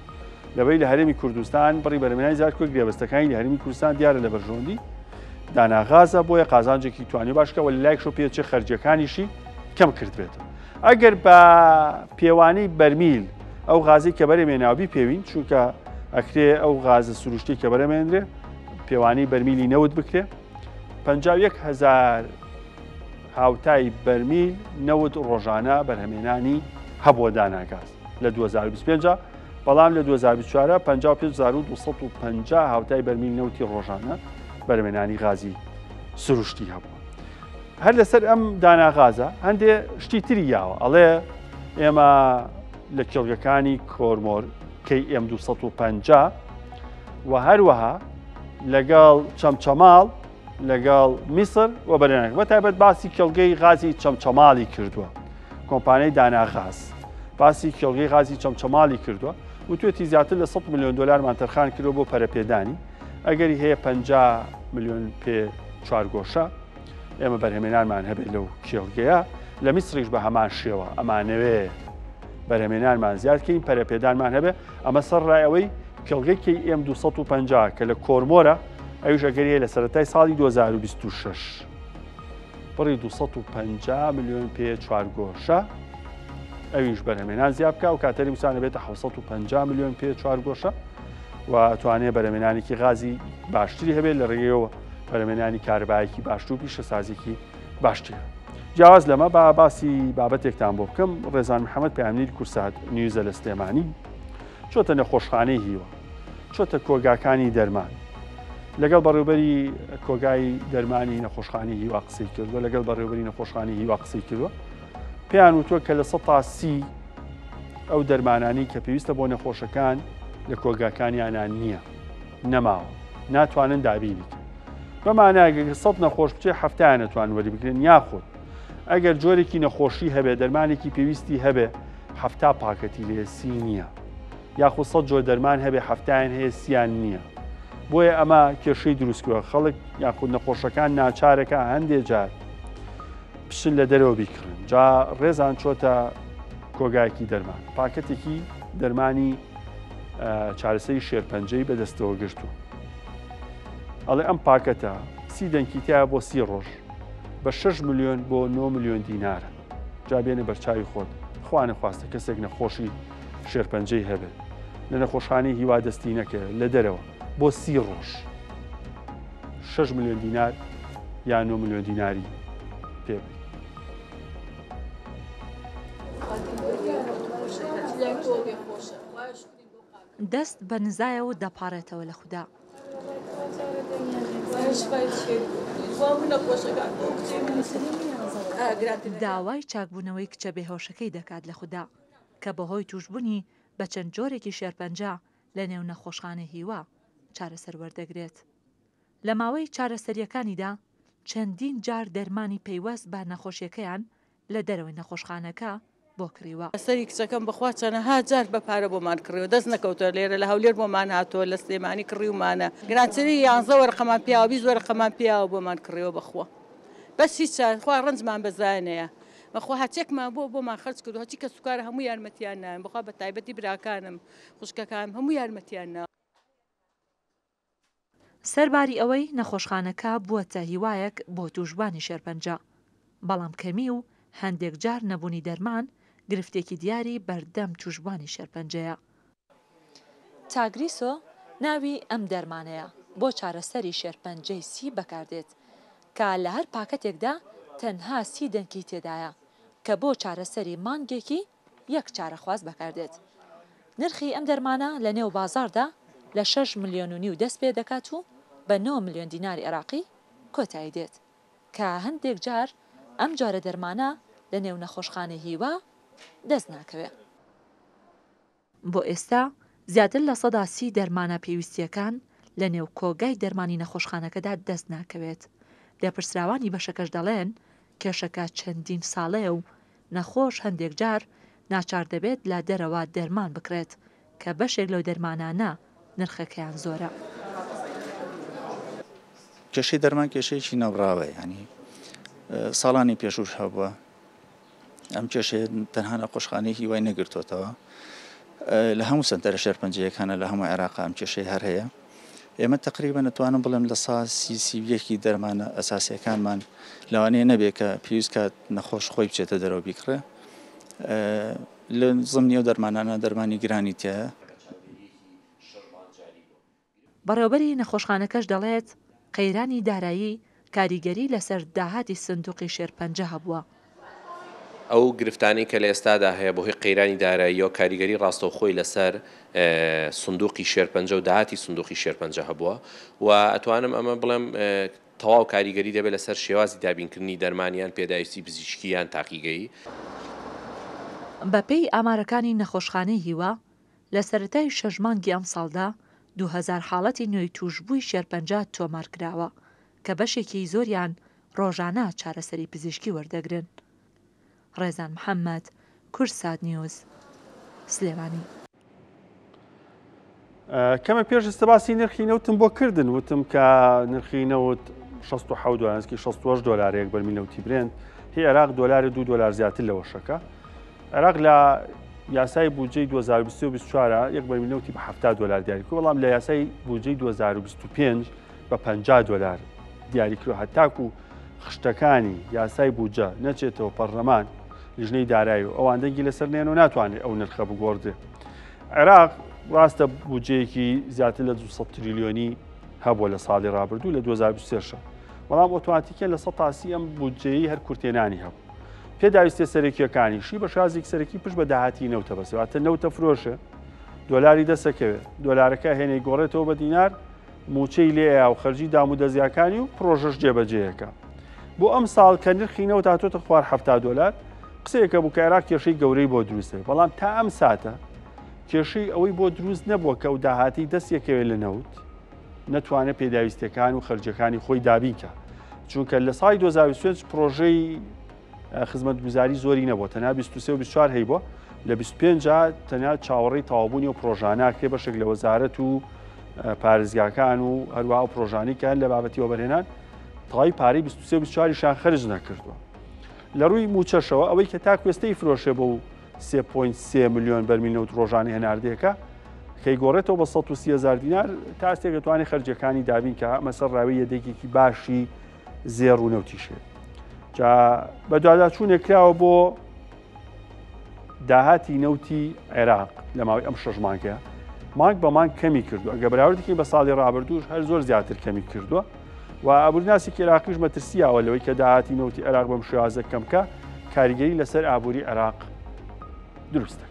لەوەی لە هەرێمی کوردستان بڕی بەرهەمهێنانی زیاد کردووە، گرێبەستەکانی لە هەرێمی کوردستان دیارە لە بەرژەوەندی داناغازە، بۆیە قازانجێکی توانی باش بکە و لە لایەکشەوە پێچێ خەرجیەکانیشی کەم کردبێتەوە. ئەگەر بە پێوانەی بەرمیل ئەو غازەی کە بەرهەمێناوە بیپێوین، چونکە ئەکرێ ئەو غازە سروشتی کە بەرهەمێنرێ پێوانەی بەرمیلی نەوت بکرێ، 51,000 هاوتای بەرمیل نەوت ڕۆژانە بەرهەمێنانی هەبووە داناگاز لە 2025 بەڵام لە 2024 55250 هاوتای بەرمیل نەوتی ڕۆژانە بەرهەمێنانی غازی سروشتی هەبووە. هەر لەسەر ئەم داناغازە هەندێ شتی تری یاوە، ئەڵێ ئێمە لە کێڵگەکانی کۆرمۆر KM 250 و هەروەها لەگەڵ چەمچەماڵ لەگەڵ میسر و بەرێنێک بە تایبەت باسی کێڵگەی غازی چەمچەماڵی کردووە. کۆمپانیای داناغاز باسی کێڵگەی غازی چەمچەماڵی کردووە وتوێتی زیاتر لە 100 ملیۆن دلارمان تەرخان کردووە بۆ پەرەپێدانی، ئەگەری هەیە 50 ملیۆن پێ چوارگۆشە ئێمە بەرهەمێنانمان هەبێت لەو کێڵگەیە. لە میسریش بە هەمان شێوە ئەمانەوێ بەرهەمێنانمان زیاد کەین، پەرەپێدانمان هەبێ. ئەمە سەر ڕای ئەوەی کێڵگەی کەی ئێم 250 کە لە کۆرمۆرە، ئەویش ئەگەری هەیە لە سەرەتای ساڵی 2026 بڕی 250 ملیۆن پێ چوارگۆشە ئەویش بەرهەمێنان زیاد بکە و کاتەری وسانە بێتە 750 ملیۆن پێ چوارگۆشە و توانێ بەرهەمێنانێکی غازی باشتری هەبێت لە ڕێگەیەوە بەرهەمێنانی کارەبایەکی باشتر و پیشەسازێکی باشتر. جیاواز لەمە با باسی بابەتێکتان بۆ بکەم. ڕێزان محەممەد پەیامنێری کورسات نیوزە لە سلێمانی چۆتە نەخۆشخانەی هیوا، چۆتە کۆگاکانی دەرمان، لەگەڵ بەڕێوبەری کۆگای دەرمانی نەخۆشخانی هیوا قسەی کردووە، لەگەڵ بەڕێوبەری نەخۆشخانی هیوا قسەی کردووە، پێیان وتووە کە 30% ئەو دەرمانانی کە پێویستە بۆ نەخۆشەکان لە کۆگاکانیانان نییە، نەماوە، ناتوانن دابینی کەن. بە مانایەک ئەگەر 100 نەخۆش بچێ هەفتایان نەتوان وەری بگرن، یاخود ئەگەر جۆرێکی نەخۆشی هەبێ دەرمانێکی پێویستی هەبێ 70 پاکەتی لێ سی نییە، یاخود 100 جۆر دەرمان هەبێ هەفتایان هەیە سیان نییە. بۆیە ئەمە کێشەی دروستکوە، خەڵک یاخود نەخۆشەکان ناچارەکە هەندێ جار بچن لە دەرەوە بیکڕن. جا ڕێزان چۆتە کۆگایەکی دەرمان، پاکەتێکی دەرمانی چارەسەری شێرپەنجەی بەدەستەوە گرتووە. ئەڵێ ئەم پاکەتە سی دەنکی تایە بۆ سی ڕۆژ بە 6 ملیۆن بۆ 9 ملیۆن دینارە. جا بێنە بەرچاوی خۆت، خوا نەخواستە کەسێک نەخۆشی شێرپەنجەی هەبێت لە نەخۆشخانەی هیوا دەستی نەکەوێت لە دەرەوە بۆ سی ڕۆژ 6 ملیۆن دینار یا 9 ملیۆن دیناری پێ بێت. دەست بە نزایە و دەپاڕێتەوە لە خودا. داوای چاکبوونەوەی کچە بێهۆشەکەی دەکات لە خودا، کە بەهۆی تووشبوونی بە چەند جۆرێکی شێرپەنجە لەنێو نەخۆشخانەی هیوا چارەسەر وەردەگرێت. لە ماوەی چارەسەرییەکانیدا چەندین جار دەرمانی پەیوەست بە نەخۆشیەکەیان لە دەرەوەی نەخۆشخانەکە بۆ کڕیوە. سەری کچەکەم بەخوا چەنەها جار بە پارە بۆمان کڕیوە دەست نەکەوتوە لێرە لە هەولێر بۆمان هاتووە لە سلێمانی کڕیومانە گرانتری یانزە وەرەقەمان پیاوە 20 وەرەقەمان پیاوە بۆمان کڕیوە بەخوا بەس هیچ خوا ڕەنجمان بە زایە بەخوا هەرچێکمان بۆ بۆمان خەرج کردو هەرچی کەسوکارە هەموو یارمەتیان ناوێن بەخوا بە تایبەتی براکانم خوشکەکانم هەموو یارمەتیان ناوە. سەرباری ئەوەی نەخۆشخانەکە بووەتە هیوایەک بۆ تووشبووانی شێرپەنجە، بەڵام کەمی و هەندێک جار نەبوونی دەرمان گرفتێکی دیاری بەردەم تووشبووانی شێرپەنجەیە. تاگریسۆ ناوی ئەم دەرمانەیە بۆ چارەسەری شێرپەنجەی سی بەکاردێت، کە لە هەر پاکەتێکدا تەنها سی دەنکی تێدایە، کە بۆ چارەسەری مانگێکی یەک چارەخواز بەکاردێت. نرخی ئەم دەرمانە لە نێو بازاڕدا لە شەش ملیۆن و نیو دەست پێ دەکات و بە نۆ ملیۆن دیناری عێراقی کۆتایی دێت، کە هەندێک جار ئەم جۆرە دەرمانە لە نێو نەخۆشخانەی هیوا دەست ناکەوێ. بۆ ئێستا زیاتر 30% دەرمانە پێویستییەکان لە نێو کۆگای دەرمانی نەخۆشخانەکەدا دەست ناکەوێت، لێپرسراوانی بەشەکەش دەڵێن کێشەکە چەندین ساڵەیە و نەخۆش هەندێک جار ناچار دەبێت لە دەرەوە دەرمان بکڕێت کە بەشێک لەو دەرمانانە نرخەکەیان زۆرە. کێشەی دەرمان کێشەیەکی نەبڕاوە، یانی ساڵانی پێشووش هەبووە. ئەم کێشەیە تەنها نەخۆشخانەی هیوای نەگرتۆتەوە، لە هەموو سەنتەرە شێرپەنجەیەکانە لە هەموو عێراق ئەم کێشەیە هەر هەیە. ئێمە تەقریبەن ئەتوانم بڵێم لە سا سی 31 ی دەرمانە ئەساسیەکانمان لەوانەیە نەبێ کە پێویست کات نەخۆش خۆی بچێتە دەرەوە بیکڕێ. لە زمنی ئەو دەرمانانە دەرمانی گرانی تیایە. بەڕێوەبەری نەخۆشخانەکەش دەڵێت، قەیرانی دارایی کاریگەری لەسەر داهاتی سندوقی شێرپەنجە هەبووە. ئەو گرفتانەی کە لە ئێستادا هەیە بەهۆی قەیرانی داراییەوە کاریگەری ڕاستەوخۆی لەسەر سندوقی شێرپەنجە و داهاتی سندوقی شێرپەنجە هەبووە و ئەتوانم ئەمە بڵێم تەواو کاریگەری دەبێت لەسەر شێوازی دابینکردنی دەرمان یان پێداویستی پزیشکی یان تاقیگەیی. بەپێی ئامارەکانی نەخۆشخانەی هیوا، لە سەرەتای شەش مانگی ئەمساڵدا 2000 حاڵەتی نوێی تووشبووی شێرپەنجە تۆمارکراوە، کە بەشێکی زۆریان ڕۆژانە چارەسەری پزیشکی وەردەگرن. ڕێزان محەمەد، کوردسات نیوز، سلێمانی. کەمە پێش ئێستا باسی نرخی نەوتم بۆ کردن وتم کە نرخی نەوت 16 دلار نزیکی 68 دلار یەک بەرمیل نەوتی برێنت هی عێراق دلار 2 دلار زیاتر لەوە شەکە عێراق لە یاسای بودجەی 2024 یەک بەرمیل نەوتی بە 70 دلار دیاری کرد بەڵام لە یاسای بودجەی 2025 بە 50 دلار دیاری کرد هەتاکو خشتەکانی یاسای بودجە نەچێتەوە پەرلەمان لیژنەی دارایی و ئەوان دەنگی لەسەر نێن و ناتوانێت ئەو نرخە بگۆڕدرێ عێراق ڕاستە بودجەیەکی زیاتر لە 200 تریلیۆنی هەبووە لە ساڵی ڕابردوو لە 2023 بەڵام ئۆتۆماتیکیان لە 130 ئەم بودجەیە هەر کورتێنانی هەبوو. پێداویستیە سەرەکیەکانیشی بە شازێک سەرەکی پشت بە داهاتی نەوتە بەسێ واتە نەوتە فرۆشێ دۆلاری دەسەکەوێت دۆلارەکە هێنەی گۆڕێتەوە بە دینار موچەی لێیە و خەرجی دام و دەزگاکانی و پرۆژەش جێبەجێیەکە بۆ ئەم ساڵ کە نرخی نەوت هاتۆتە خوار 70 دۆلار قسەیەکە بوو کە عێراق کێشەی گەورەی بۆ دروستێ بەڵام تا ئەم ساتە کێشەی ئەوەی بۆ دروست نەبووە کە ئەو داهاتی دەستیەکەوێت لە نەوت نەتوانێت پێداویستیەکان و خەرجەکانی خۆی دابینکە چونکە لە ساڵی 2025 پرۆژەی خزمەتگوزاری زۆری نەبووە تەنها 23 و 24 هەیبووە لە 25 تەنیا چاوەڕێی تەواوبوونی و پرۆژانە کرێ بەشێک لە وەزارەت و پارێزگاکان و هەروە ئەو پرۆژانی کە لە بابەتی وەبەرهێنان تەواوی پارەی 23 و 24 شان خەرج نەکردووە لە ڕووی موچەشەوە ئەوەی کە تا کوێستەی فرۆشێ بۆ 3.3 میلیۆن بەرمیل نەوت ڕۆژانە هێناردەیەکە کەی گۆڕێتەوە بە 130 هزار دینار تا ئاستێک دەتوانێت خەرجەکانی دابین کە مەسەر ڕاوی یەدێکێکی باشی زێڕ و نەوتیشێ جا بەدواداچوونێک کراوە بۆ داهاتی نەوتی عێراق لە ماوەی ئەم شەش مانگە مانگ بە مانگ کەمی کردو ئەگە بەراوردێکی بە ساڵی ڕابردووش هەر زۆر زیاتر کەمی کردووە و ئابوورناسی عێراقیش مەترسیاوە لەوەی کە داهاتی نەوتی عێراق بەم شێوازە کەمکە کاریگەری لەسەر ئابووری عێراق دروستە.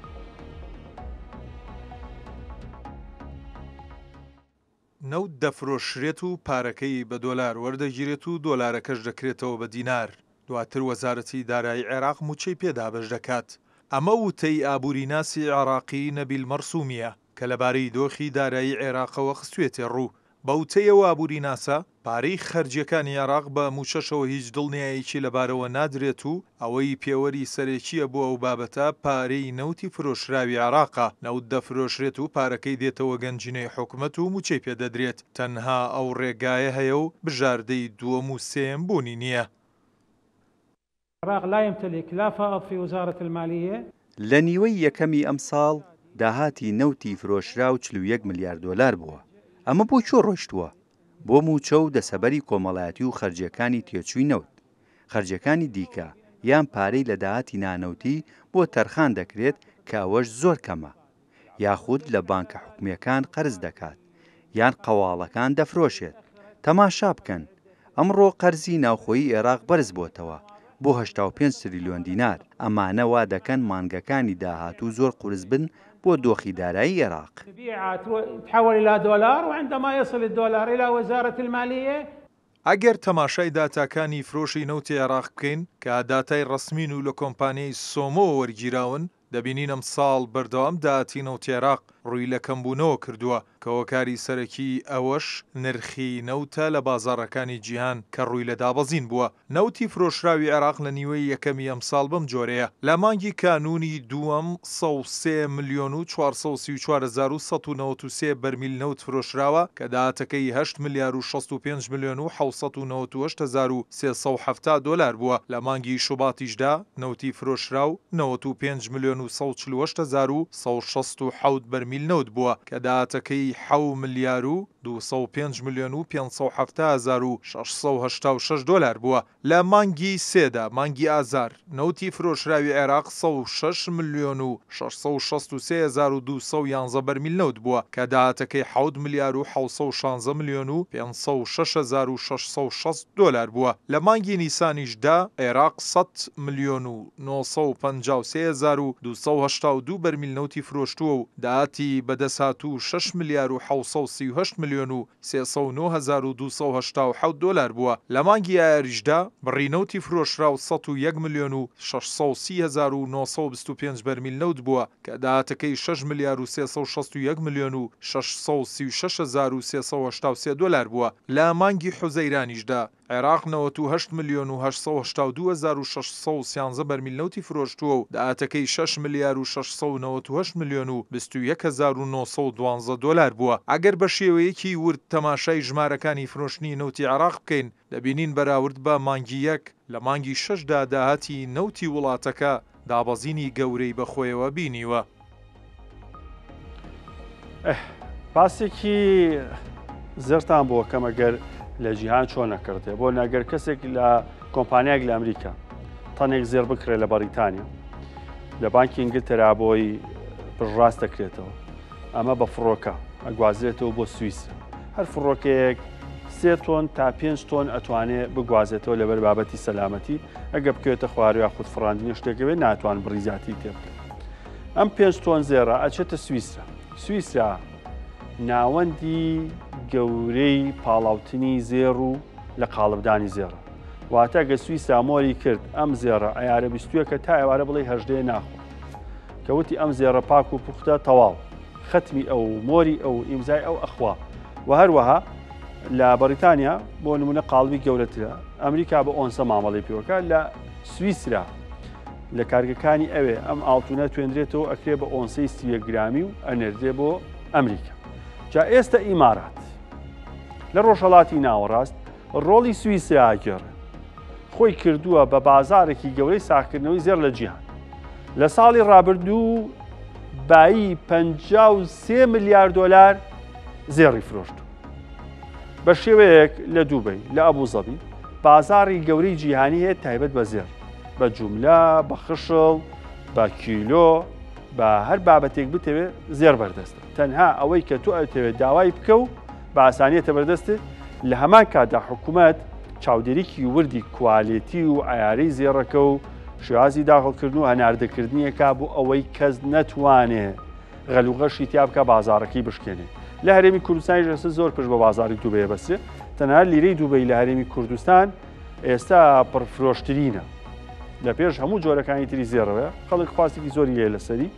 نەوت دەفرۆشرێت و پارەکەی بە دۆلار وەردەگیرێت و دۆلارەکەش دەکرێتەوە بە دینار، دواتر وەزارەتی دارایی عێراق مووچەی پێ دابەش دەکات. ئەمە وتەی ئابووریناسی عێراقی نەبیل مەرسومییە کە لەبارەی دۆخی دارایی عێراقەوە خستوویەتێ ڕوو. بە وتەی ئەو ئابووریناسە، پارەی خەرجییەکانی عێراق بە مووچەشەوە هیچ دڵنیایەکی لەبارەوە نادرێت و ئەوەی پێوەری سەرەکییە بۆ ئەو بابەتە پارەی نەوتی فرۆشراوی عێراقە، نەوت دەفرۆشرێت و پارەکەی دێتەوە گەنجینەی حکومەت و مووچەی پێدەدرێت، تەنها ئەو رێگایە هەیە و بژاردەی دووەم و سێیەم بوونی نییە. عراق لا يمتلك لا فائض في وزارة المالية. لە نیوەی یەکەمی ئەمساڵ داهاتی نەوتی فرۆشراو 41 ملیار دۆلار بووە، ئەمە بۆ کوێ ڕۆیشتووە؟ بۆ مووچە و دەسەبەری کۆمەڵایەتی و خەرجییەکانی تێچووی نەوت. خەرجییەکانی دیکە یان پارەی لە داهاتی نانەوتی بۆ تەرخان دەکرێت کە ئەوەش زۆر کەمە. یاخود لە بانکە حکومییەکان قەرز دەکات یان قەواڵەکان دەفرۆشێت. تەماشا بکەن ئەمڕۆ قەرزی ناوخۆیی ئێراق بەرزبۆتەوە بۆ 85 تریلیۆن دینار، ئەمانە وا دەکەن مانگەکانی داهاتوو زۆر قورس بن بۆ دۆخی دارایی ئێراق. ئەگەر تەماشای داتاکانی فرۆشی نەوتی عێراق بکەین کە داتای ڕەسمین و لە کۆمپانیای سۆمۆوە وەرگیراون، دەبینین ئەمساڵ بەردەوام داهاتی نەوتی عێراق ڕووی لە کەمبوونەوە کردووە. کە هۆکاری سەرەکیی ئەوەش نرخی نەوتە لە بازاڕەکانی جیهان کە ڕووی لە دابەزین بووە. نەوتی فرۆشراوی عێراق لە نیوەی یەکەمی ئەمساڵ بەم جۆرەیە، لە مانگی کانوونی دووەم 103 ملیۆن و 434 هەزار و 193 بەرمیل نەوت فرۆشراوە کە داهاتەکەی هەشت ملیار و 65 ملیۆن و 798 هەزار و 370 دۆلار بووە، لە مانگی شوباتیشدا نەوتی فرۆشراو 95 ملیۆن و 148 هەزار و 167 بەرمیل نەوت بووە کە داهاتەکەی حەو ملیار و 205 ملیۆن و 570 هەزار و 686 دۆلار بووە. لە مانگی سێدا، مانگی ئازار، نەوتی فرۆشراوی عێراق 106 ملیۆن و 663 هەزار و 211 بەرمیل نەوت بووە کە داهاتەکەی حەوت ملیار و 716 ملیۆن و 506 هەزار و 660 دۆلار بووە. لە مانگی نیسانیشدا عێراق سەد ملیۆن و 953 هەزار و 282 بەرمیل نەوتی فرۆشتووە و داهاتی بەدەستهاتوو شەش ملیار و 738 ملیۆن و 309 هەزار و 287 دۆلار بووە. لە مانگی ئایاریشدا بڕی نەوتی فرۆشراو 101 ملیۆن و 630 هەزار و 925 بەرمیل نەوت بووە کە داهاتەکەی شەش ملیار و 361 ملیۆن و 636 هەزار و 383 دۆلار بووە. لە مانگی حوزەیرانیشدا عێراق 98 ملیۆن و 882 هەزار و 613 بەرمیل نەوتی فرۆشتووە و داهاتەکەی شەش ملیار و 698 ملیۆن و 21 هەزار و 912 دۆلار بووە. ئەگەر بە شێوەیەکی ورد تەماشای ژمارەکانی فرۆشتنی نەوتی عێراق بکەین، دەبینین بەراورد بە مانگی یەک، لە مانگی شەشدا داهاتی نەوتی وڵاتەکە دابەزینی گەورەی بەخۆیەوە بینیوە. باسێکی زێرتان بۆ کەم ئەگەر لە جیهان چۆن نەکردێ بۆ نەگەر کەسێک لە کۆمپانیایەک لە ئەمریکا تەنێک زێر بکرێت لە بەریتانیا لە بانکی ئینگلتەرا بۆی پشتڕاست دەکرێتەوە ئەمە بە فڕۆکە ئەگوازرێتەوە بۆ سویسرا هەر فڕۆکەیەک سێ تۆن تا پێنج تۆن ئەتوانێ بگوازێتەوە لەبەر بابەتی سەلامەتی ئەگە بکەوێتە خوارو یاخود فڕاندنی شتێکە بێت ناتوان بڕی زیاتری تێ بکەن ئەم پێنج تۆن زێڕە ئەچێتە سویسرا سویسرا ناوەندی گەورەی پاڵاوتنی زێڕ و لە قاڵبدانی زێڕە واتە گە سویسرا مۆری کرد ئەم زێڕە ئەیارە بیستویەکە تا ئێوارە بڵێ هەژدەیە ناخۆ کەوتی ئەم زێڕە پاک و پوختە تەواو خەتمی ئەو مۆری ئەو ئیمزای ئەو ئەخوا و هەروەها لە بەریتانیا بۆ نمونە قاڵبی گەورەترە ئەمریکا بە ئۆنسە مامەڵی پێوەکە لە سویسرا لە کارگەکانی ئەوێ ئەم ئاڵتونە توێندرێتەوە ئەکرێ بە ئۆنسەی سیە گرامی و ئەنێردرێ بۆ ئەمریکا جا ئێستا ئیمارات لە ڕۆژهەڵاتی ناوەڕاست ڕۆڵی سویسرا ئەگێڕێ خۆی کردووە بە بازارێکی گەورەی ساغکردنەوەی زێڕ لە جیهان لە ساڵی ڕابردوو بایی 53 ملیار دۆلار زێڕی فرۆشتوو بە شێوەیەک لە دوبەی لە ئەبوو زەبی بازاڕی گەورەی جیهانی هەیە تایبەت بە زێڕ بە جوملە بە خشڵ بە کیلۆ بە هەر بابەتێک بتەوێت زێڕ بەردەستە تەنها ئەوەی کە تۆ ئەتەوێت داوای بکە و بە ئاسانیەتە بەردەستت لە هەمان کاتدا حکوومەت چاودێریکی وردی کوالێتی و عیارەی زێڕەکە و شێوازی داخڵکردن و هەناردەکردنیەکە بۆ ئەوەی کەس نەتوانێ غەلوغەشی تیا بکە بازارەکەی بشکێنێ لە هەرێمی کوردستانیش ئێستا زۆر پشت بە بازاری دوبەیە بەسرێ تەنها لیرەی دوبەی لە هەرێمی کوردستان ئێستا پڕفرۆشترینە لە پێش هەموو جۆرەکانی تری زێڕەوە خەڵک خواستێکی زۆری لێ لەسەری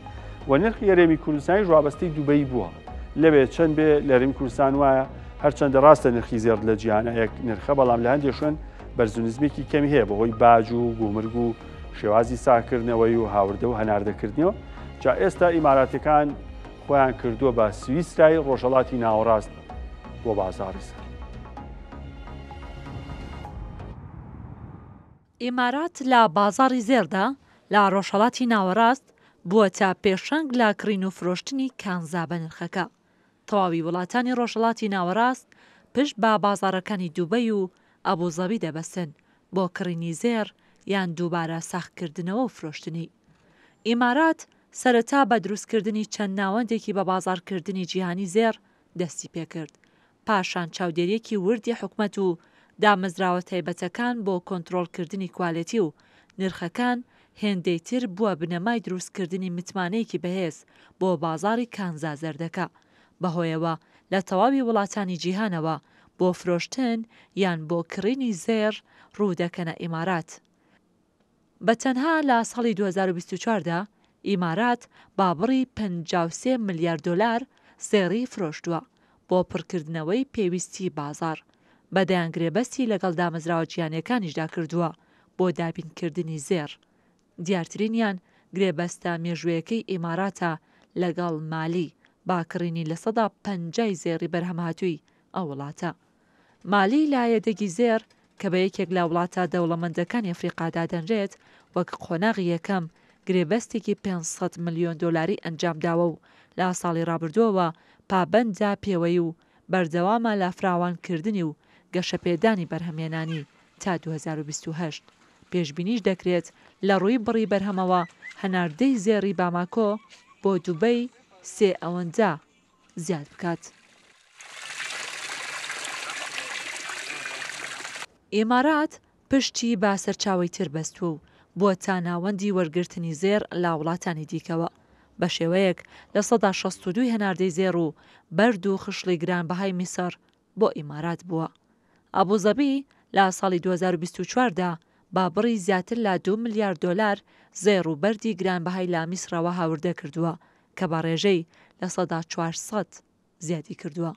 و نرخی هەرێمی کوردستانیش وابەستەی دوبەی بووە لەوێ چەند بێ لە هەرێمی کوردستان وایە هەرچەندە ڕاستە نرخی زێڕ لە جیهانە یەک نرخە بەڵام لە هەندێک شوێن بەرزونزمێکی کەمی هەیە بەهۆی باج و گومرگ و شێوازی ساکردنەوەی و هاوردە و هەناردەکردنەوە جا ئێستا ئیماراتەکان خۆیان کردووە بە سویسرای ڕۆژهەڵاتی ناوەڕاست بۆ بازاڕی زێڕ. ئیمارات لە بازاڕی زێڕدا لە ڕۆژهەڵاتی ناوەڕاست بووەتە پێشەنگ لە کڕین و فرۆشتنی کانزا بەنرخەکە. تەواوی وڵاتانی ڕۆژهەڵاتی ناوەڕاست پشت بە بازاڕەکانی دوبەی و ئەبوزەبی دەبەستن بۆ کڕینی زێڕ یان دووبارە ساغکردنەوە و فرۆشتنی. ئیمارات سەرەتا بە دروستکردنی چەند ناوەندێکی بەبازاڕکردنی جیهانی زێڕ دەستی پێکرد، پاشان چاودێرییەکی وردی حکومەت و دامەزراوە تایبەتەکان بۆ کۆنترۆڵکردنی کوالێتی و نرخەکان هێندەی تر بووە بنەمای دروستکردنی متمانەیەکی بەهێز بۆ بازاڕی کانزا زەردەکە، بەهۆیەوە لە تەواوی وڵاتانی جیهانەوە بۆ فرۆشتن یان بۆ کڕینی زێڕ ڕوودەکەنە ئیمارات. بە تەنها لە ساڵی 2024 دا ئیمارات بە بڕی 53 ملیار دۆلار زێڕی فرۆشتووە. بۆ پڕکردنەوەی پێویستی بازاڕ، بە دەیان گرێبەستی لەگەڵ دامەزراوە جیهانییەکانیشدا کردووە بۆ دابینکردنی زێڕ، دیارترینیان گرێبەستە مێژوویەکەی ئیماراتە لەگەڵ مالی با کڕینی 50% ی زێڕی بەرهەمهاتووی ئەو وڵاتە. مالی لە یەدەگی زێڕ کە بە یەکێک لە وڵاتە دەوڵەمەندەکانی ئەفریقا دادەنرێت، وەک قۆناغی یەکەم گرێبەستێکی 500 ملیۆن دۆلاری ئەنجامداوە و لە ساڵی رابردووەوە پابەندە پێوەی و بەردەوامە لە فراوانکردنی و گەشەپێدانی بەرهەمهێنانی تا 2028. پێشبینیش دەکرێت لە ڕووی بڕی بەرهەمەوە هەناردەی زێڕی باماکۆ بۆ دوبەی سێ ئەوەندە زیاد بکات. ئیمارات پشتی بە سەرچاوەی تر بەستووە و بووەتە ناوەندی وەرگرتنی زێڕ لە وڵاتانی دیکەوە، بە شێوەیەک 62% ی هەناردەی زێڕ و بەرد و خشڵی گرانبەهای میسڕ بۆ ئیمارات بووە. ئەبوزەبی لە ساڵی 2024 دا بە بڕی زیاتر لە دوو ملیار دۆلار زێڕ و بەردی گرانبەهای لە میسڕەوە هاوردە کردووە کە بە ڕێژەی 400% زیادی کردووە.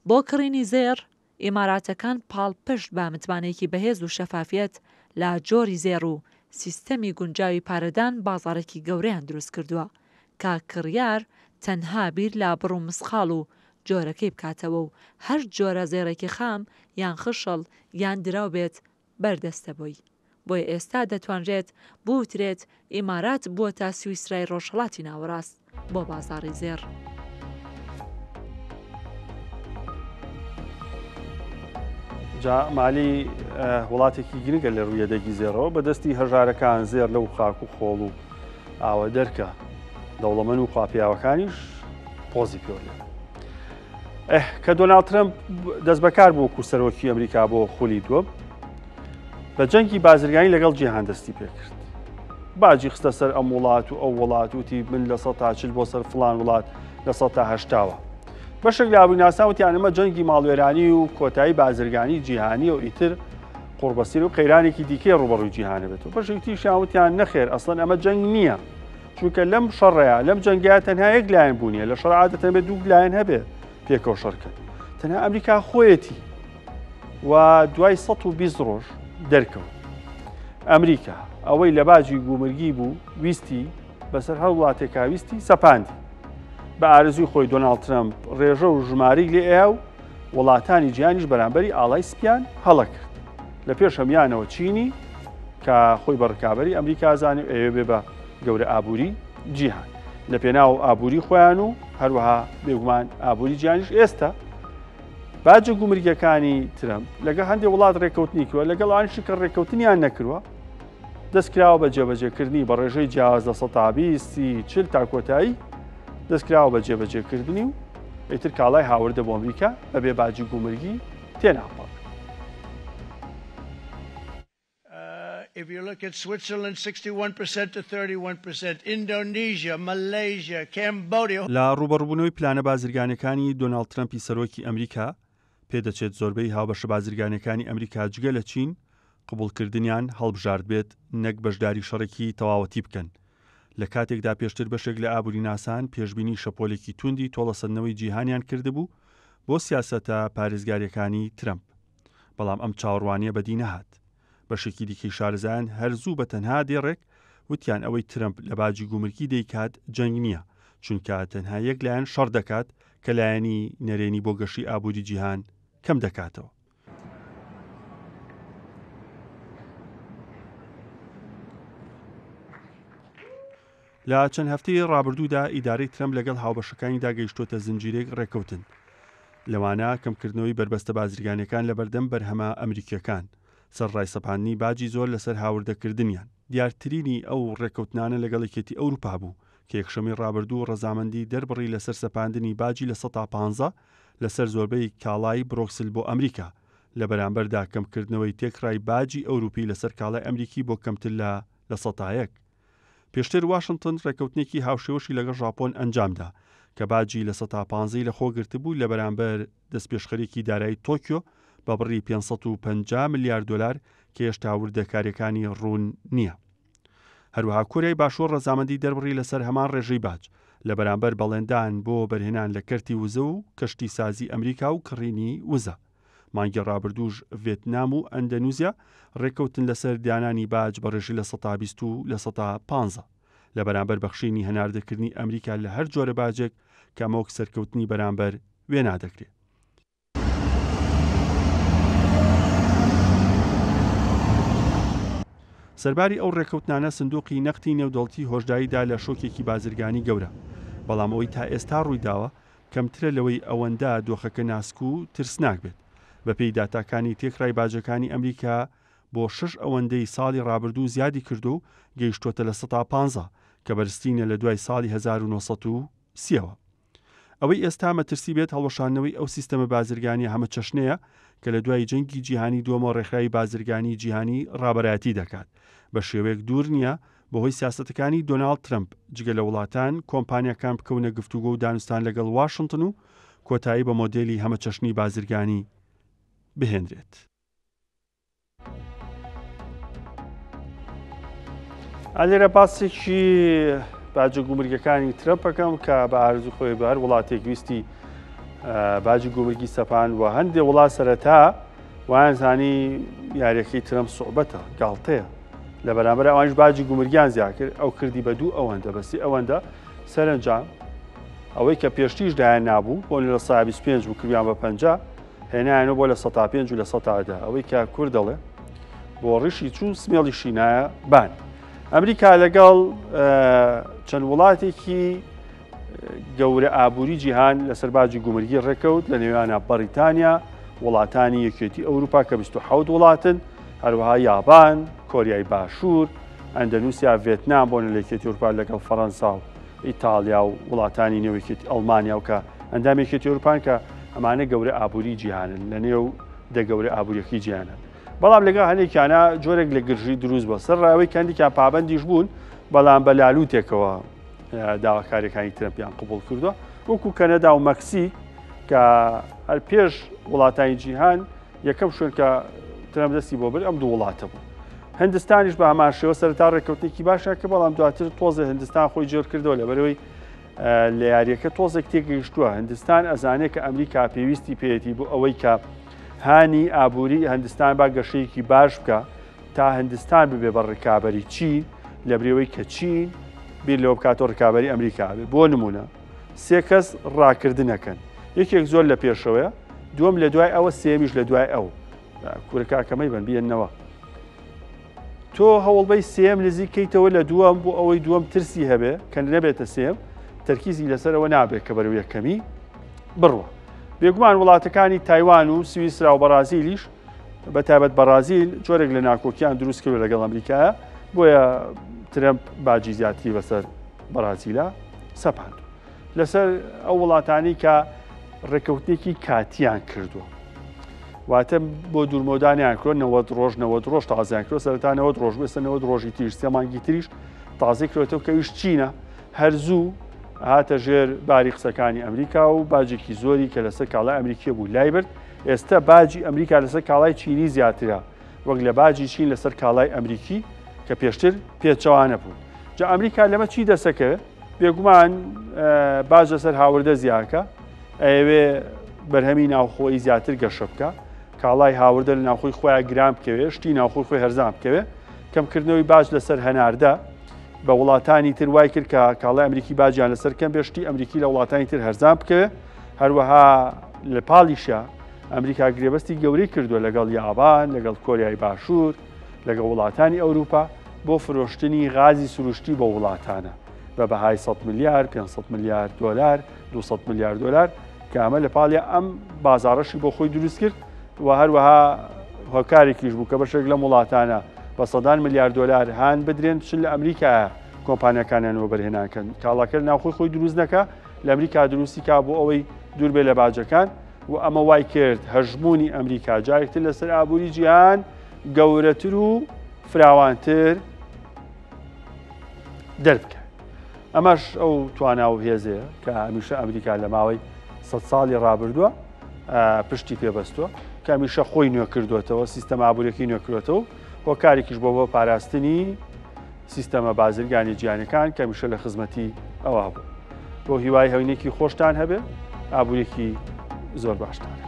بۆ کڕینی زێڕ، ئیماراتەکان پاڵپشت بە متمانەیەکی بەهێز و شەفافیەت لە جۆری زێڕ و سیستەمی گونجاوی پارەدان بازاڕێکی گەورەیان دروست کردووە کە کڕیار تەنها بیر لە بڕ و مسقاڵ و جۆرەکەی بکاتەوە و هەر جۆرە زێڕێکی خام یان خشڵ یان دراو بێت بەردەستە بۆی. بۆیە ئێستا دەتوانرێت بوترێت ئیمارات بووەتە سویسرای ڕۆژهەڵاتی ناوەڕاست بۆ بازاڕی زێڕ. جا مالی وڵاتێکی گرنگە لە ڕووی یەدەگی زێڕەوە بەدەستی هەژارەکان زێر لەو خاک و خۆڵ و ئاوە دەرکە دەوڵەمەن و خواپیاوەکانیش پۆزی پێوە لێ کە دۆناڵد ترەمپ دەستبەکار بوو وەکو سەرۆکی ئەمریکا بۆ خولی دووەم بە جەنگی بازرگانی لەگەڵ جیهان دەستی پێکرد باجی خستە سەر ئەم وڵات و ئەو وڵات وتی من 40% بۆ سەر فلان وڵات 80%ەوە بەشێک لە ئابووریناسان وتیان ئەمە جەنگی ماڵوێرانی و کۆتایی بازرگانی جیهانی و ئیتر قوڕبەسیر و قەیرانێکی دیکەی ڕوبەڕووی جیهانە بێت و بەشێکی تریشیان وتیان نەخێر ئەسڵەن ئەمە جەنگ نییە چونکە لەم شەڕەیە لەم جەنگەیە تەنها یەک لایەن بوونیە لە شەڕ عادەتەن بێت دوو لایەن هەبێ پێکەوە شەڕکەن تەنها ئەمریکا خۆیەتی و دوای 120 ڕۆژ دەرکەوت ئەمریکا ئەوەی لە باجی گومرگی بوو ویستی بەسەر هەر وڵاتێکا ویستی سەپاندی بە ئارزوی خۆی دۆناڵد ترەمپ ڕێژە و ژمارەی لێ ئەیا و وڵاتانی جیهانیش بەرامبەری ئاڵای سپیان هەڵەکرد لە پێش هەمیانەوە چینی کە خۆی بە ڕکابەری ئەمریکا زانی و ئەوێ بێ بە گەورە ئابووری جیهان لە پێناو ئابووری خۆیان و هەروەها بێگومان ئابووری جیهانیش ئێستا باجە گومرگەکانی ترەمپ لەگەڵ هەندێک وڵات ڕێککەوتنی کردووە لەگەڵ ئەوانیشی کە ڕێککەوتنیان نەکردووە دەستکراوە بە جێبەجێکردنی بە ڕێژەی جیاواز 20%، 30، 40 تا کۆتایی دەستکراوە بە جێبەجێکردنی و ئیتر کاڵای هاوردە بۆ ئەمریکا بەبێ باجی گومرگی تێناپەڕێت. If you look at Switzerland, 61% to 31%, Indonesia, Malaysia, Cambodia. لە ڕووبەڕووبوونەوەی پلانە بازرگانییەکانی دۆناڵد ترەمپی سەرۆکی ئەمریکا، پێدەچێت زۆربەی هاوبەشە بازرگانییەکانی ئەمریکا جگە لە چین، قبوڵکردنیان هەڵبژاردبێت نەک بەشداری شەڕێکی تەواوەتی بکەن. لە کاتێکدا پێشتر بەشێک لە ئابووریناسان پێشبینی شەپۆلێکی تووندی تۆڵەسەندنەوەی جیهانیان کردبوو بۆ سیاسەتە پارێزگارییەکانی ترەمپ. بەڵام ئەم چاوەڕوانییە بەدی نەهات. بەشێکی دیکەی شارەزایان هەر زوو بە تەنها دێڕێک وتیان ئەوەی ترەمپ لە باجی گومرگی دەیکات جەنگ نییە، چونکە تەنها یەک لایەن شەڕ دەکات کە لایەنی نەرێنی بۆ گەشەی ئابووری جیهان کەم دەکاتەوە. لە چەند هەفتەی ڕابردوودا ئیدارەی ترەمپ لەگەڵ هاوبەشەکانیدا گەیشتووەتە زنجیرەیەک ڕێککەوتن، لەوانە کەمکردنەوەی بەربەستە بازرگانییەکان لەبەردەم بەرهەمە ئەمریکییەکان، سەرەڕای سەپاندنی باجی زۆر لەسەر هاوردەکردنیان. دیارترینی ئەو ڕێککەوتنانە لەگەڵ یەکێتی ئەوروپا بوو، کە یەکشەممەی ڕابردوو ڕەزامەندی دەربڕی لەسەر سەپاندنی باجی 15% لەسەر زۆربەی کاڵای برۆکسل بۆ ئەمریکا، لە بەرامبەردا کەمکردنەوەی تێکڕای باجی ئەوروپی لەسەر کاڵای ئەمریکی بۆ کەمتر لە 1%. پێشتر واشنتن ڕێککەوتنێکی هاوشێوەشی لەگەڵ ژاپۆن ئەنجامدا، کە باجی 15% ی لەخۆ گرتبوو لە بەرامبەر دەستپێشخەریی دارایی تۆکیۆ بە بڕی 550 ملیار دۆلار کە هێشتا وردەکارییەکانی ڕوون نییە. هەروەها کۆریای باشوور ڕەزامەندی دەربڕی لەسەر هەمان ڕێژەی باج. لە بەرامبەر بەڵێندان بۆ وەبەرهێنان لە کەرتی وزە و کەشتیسازی ئەمریکا و کڕینی وزە. مانگی ڕابردووش ڤێتنام و ئەندەنوزیا ڕێککەوتن لەسەر دانانی باج بە ڕێژەی 20% و 15% لە بەرامبەر بەخشینی هەناردەکردنی ئەمریکا لە هەر جۆرە باجێک کە ئەمە وەک سەرکەوتنی بەرامبەر وێنا دەکرێ. سەرباری ئەو ڕێککەوتنانە سندوقی نەختی نێودەوڵەتی هۆشداری دا لە شۆکێکی بازرگانی گەورە، بەڵام ئەوەی تا ئێستا ڕوویداوە کەمترە لەوەی ئەوەندە دۆخەکە ناسک و ترسناک بێت. بەپێی داتاکانی تێکڕای باجەکانی ئەمریکا بۆ شەش ئەوەندەی ساڵی ڕابردوو زیادی کردووە و گەیشتووەتە 15% کە بەرزترینە لە دوای ساڵی 1930 ەوە. ئەوەی ئێستا مەترسی بێت هەڵوەشاندنەوەی ئەو سیستەمە بازرگانیە هەمەچەشنەیە کە لە دوای جەنگی جیهانی دووەمەوە ڕێکخراوی بازرگانی جیهانی ڕابەرایەتی دەکات بە شێوەیەک دوور نییە بەهۆی سیاسەتەکانی دۆناڵد ترەمپ جگە لە وڵاتان کۆمپانیاکان بکەونە گفتوگۆ و دانوستان لەگەڵ واشنتن و کۆتایی بە مۆدێلی هەمەچەشنی بازرگانی بهێنرێت. ئالێرە باسێکی باجە گومرگەکانی ترەمپەکەم کە بە ئارزو خۆی بە هەر وڵاتێک ویستی باجی گومرگی سەپان و هەندێ وڵات سەرەتا وایان زانی یاریەکەی ترەمپ سوعبەتە گاڵتەیە لە بەرامبەر ئەوانش باجی گومرگیان زیاد کرد ئەو کردی بە دوو ئەوەندە بەسی ئەوەندە سەرنجام ئەوەی کە پێشتیش دایان نابوو بۆ لە 25 بوو کردیان بە 50 هێنایانەوە بۆ 5% و 10% ئەوەی کە کورد دەڵێ بۆ ڕیشی چوو سمێڵیشی نایە بان. ئەمریکا لەگەڵ چەند وڵاتێکی گەورە ئابووری جیهان لەسەر باجی گومرگی ڕێکەوت لە نێوانە بەریتانیا، وڵاتانی یەکێتی ئەوروپا کە 27 وڵاتن، هەروەها یابان، کۆریای باشوور، ئەندەنوسیا، ڤێتنام بۆ لە یەکێتی ئەوروپا لەگەڵ فەڕەنسا و ئیتاڵیا و وڵاتانی نێو یەکێتی ئەڵمانیا و کە ئەندامی یەکێتی ئەوروپان کە ئەمانە گەورە ئابووری جیهانن لە نێو دە گەورە ئابووریەکەی جیهانن. بەڵام لەگەڵ هەندێکیانە جۆرێک لە گرژی دروست بووە سەر ڕاوەی کەندێکیان پابەندیش بوون بەڵام بە لالوتێکەوە داواکاریەکانی ترەمپیان قبوڵ کردووە وەکو کەنەدا و مەکسیک کە هەر پێش وڵاتانی جیهان یەکەم شوێن کە ترەمپ دەستی بۆ برد ئەم دوو وڵاتە بوو. هندستانیش بە هەمان شێوە سەرەتا ڕێککەوتنێکی باشیان کرد بەڵام دواتر تۆزێ هندستان خۆی جێر کردەوە لەبەرەوەی لە یاریەکە تۆزێک تێگەیشتووە هندستان ئەزانێت کە ئەمریکا پێویستی پێیەتی بۆ ئەوەی کە هانی ئابووری هندستان با گەشەیەکی باش بکە تا هندستان ببێ بە ڕکابەری چین لە برێوەی کە چین بیر لەوە بکاتەوە ڕکابەری ئەمریکا بێ بۆ نمونە سێ کەس ڕاکردنەکەن یەکێک زۆر لە پێشەوەیە دووەم لە دوای ئەوە سێمیش لە دوای ئەو کورە کاکە مەیبەن بیەنەوە تۆ هەوڵبەی سێم نزیک کەیتەوە لە دووەم بۆ ئەوەی دووەم ترسی هەبێ کە نەبێتە سێم تەرکیزی لەسەرەوە نابێت کە بەرەو یەکەمی بڕوە بێگومان وڵاتەکانی تایوان و سویسرا و بەڕازیلیش بە تایبەت بەڕازیل جۆرێک لە ناکۆکیان دروست کرد لەگەڵ ئەمریکایە بۆیە ترەمپ باجی زیاتری بەسەر بەڕازیلا سەپاند. لەسەر ئەو وڵاتانی کە ڕێککەوتنێکی کاتیان کردووە واتە بۆ دوورمەودانیان کرۆ 90 ڕۆژ 90 ڕۆژ تازیان کرۆ سەرتا 90 ڕۆژ بێسە 90 ڕۆژی تریش سێ مانگی تریش تازی کرێتەوە کە ویش چینە هەر زوو هاتە ژێر باری قسەکانی ئەمریکا و باجێکی زۆری کە لەسەر کاڵای ئەمریکی بوو لای برد ئێستا باجی ئەمریکا لەسەر کاڵای چینی زیاترە وەک لە باجی چین لەسەر کاڵای ئەمریکی کە پێشتر پێچەوانە بوون جا ئەمریکا لەمە چی دەسەکەوێت بێگومان باج لەسەر هاوردە زیاکە ئەیەوێ بەرهەمی ناوخۆی زیاتر گەشە بکە کاڵای هاوردە لە ناوخۆی خۆیان گران بکەوێ شتی ناوخۆی خۆی هەرزان بکەوێ کەمکردنەوەی باج لەسەر هەناردە بە وڵاتانی تر وای کرد کە کاڵای ئەمریکی باجیان لەسەر کەم بێ شتی ئەمریکی لە وڵاتانی تر هەرزان بکەوێ هەروەها لە پاڵیشە ئەمریکا گرێبەستی گەورەی کردووە لەگەڵ یابان لەگەڵ کۆریای باشوور لەگەڵ وڵاتانی ئەوروپا بۆ فرۆشتنی غازی سروشتی بۆ وڵاتانە بە بەهای 100 ملیار 500 ملیار دۆلار 200 ملیار دۆلار کە ئەمە لە پاڵیا ئەم بازاڕەشی بۆ خۆی دروست کرد و هەروەها هۆکارێکیش بوو کە بەشێک لەم وڵاتانە بە سەدان ملیار دۆلار هان بدرێن بچن لە ئەمریکایە کۆمپانیاکانیان وەبەرهێنان کەن کاڵاکە ناوخۆی خۆی دروست نەکا لە ئەمریکا دروستی کا بۆ ئەوەی دوور بێ لە باجەکان و ئەمە وای کرد هەژموونی ئەمریکا جارێکتر لەسەر ئابووری جیهان گەورەتر و فراوانتر دەربکەوێت. ئەمەش ئەو توانا و هێزەیە کە هەمیشە ئەمریکا لە ماوەی سە ساڵی ڕابردووە پشتی پێبەستووە کە هەمیشە خۆی نوێ کردوێتەوە سیستەم ئابوورەکەی نوێ کردوێتەوە هۆکارێکیش بۆ بۆ پاراستنی سیستەمە بازرگانی جیانەکان کە هەمیشە لە خزمەتی ئەوە بوو. بۆ هیوای هەوینێکی خۆشتان هەبێ ئابوورێکی زۆر باشتان.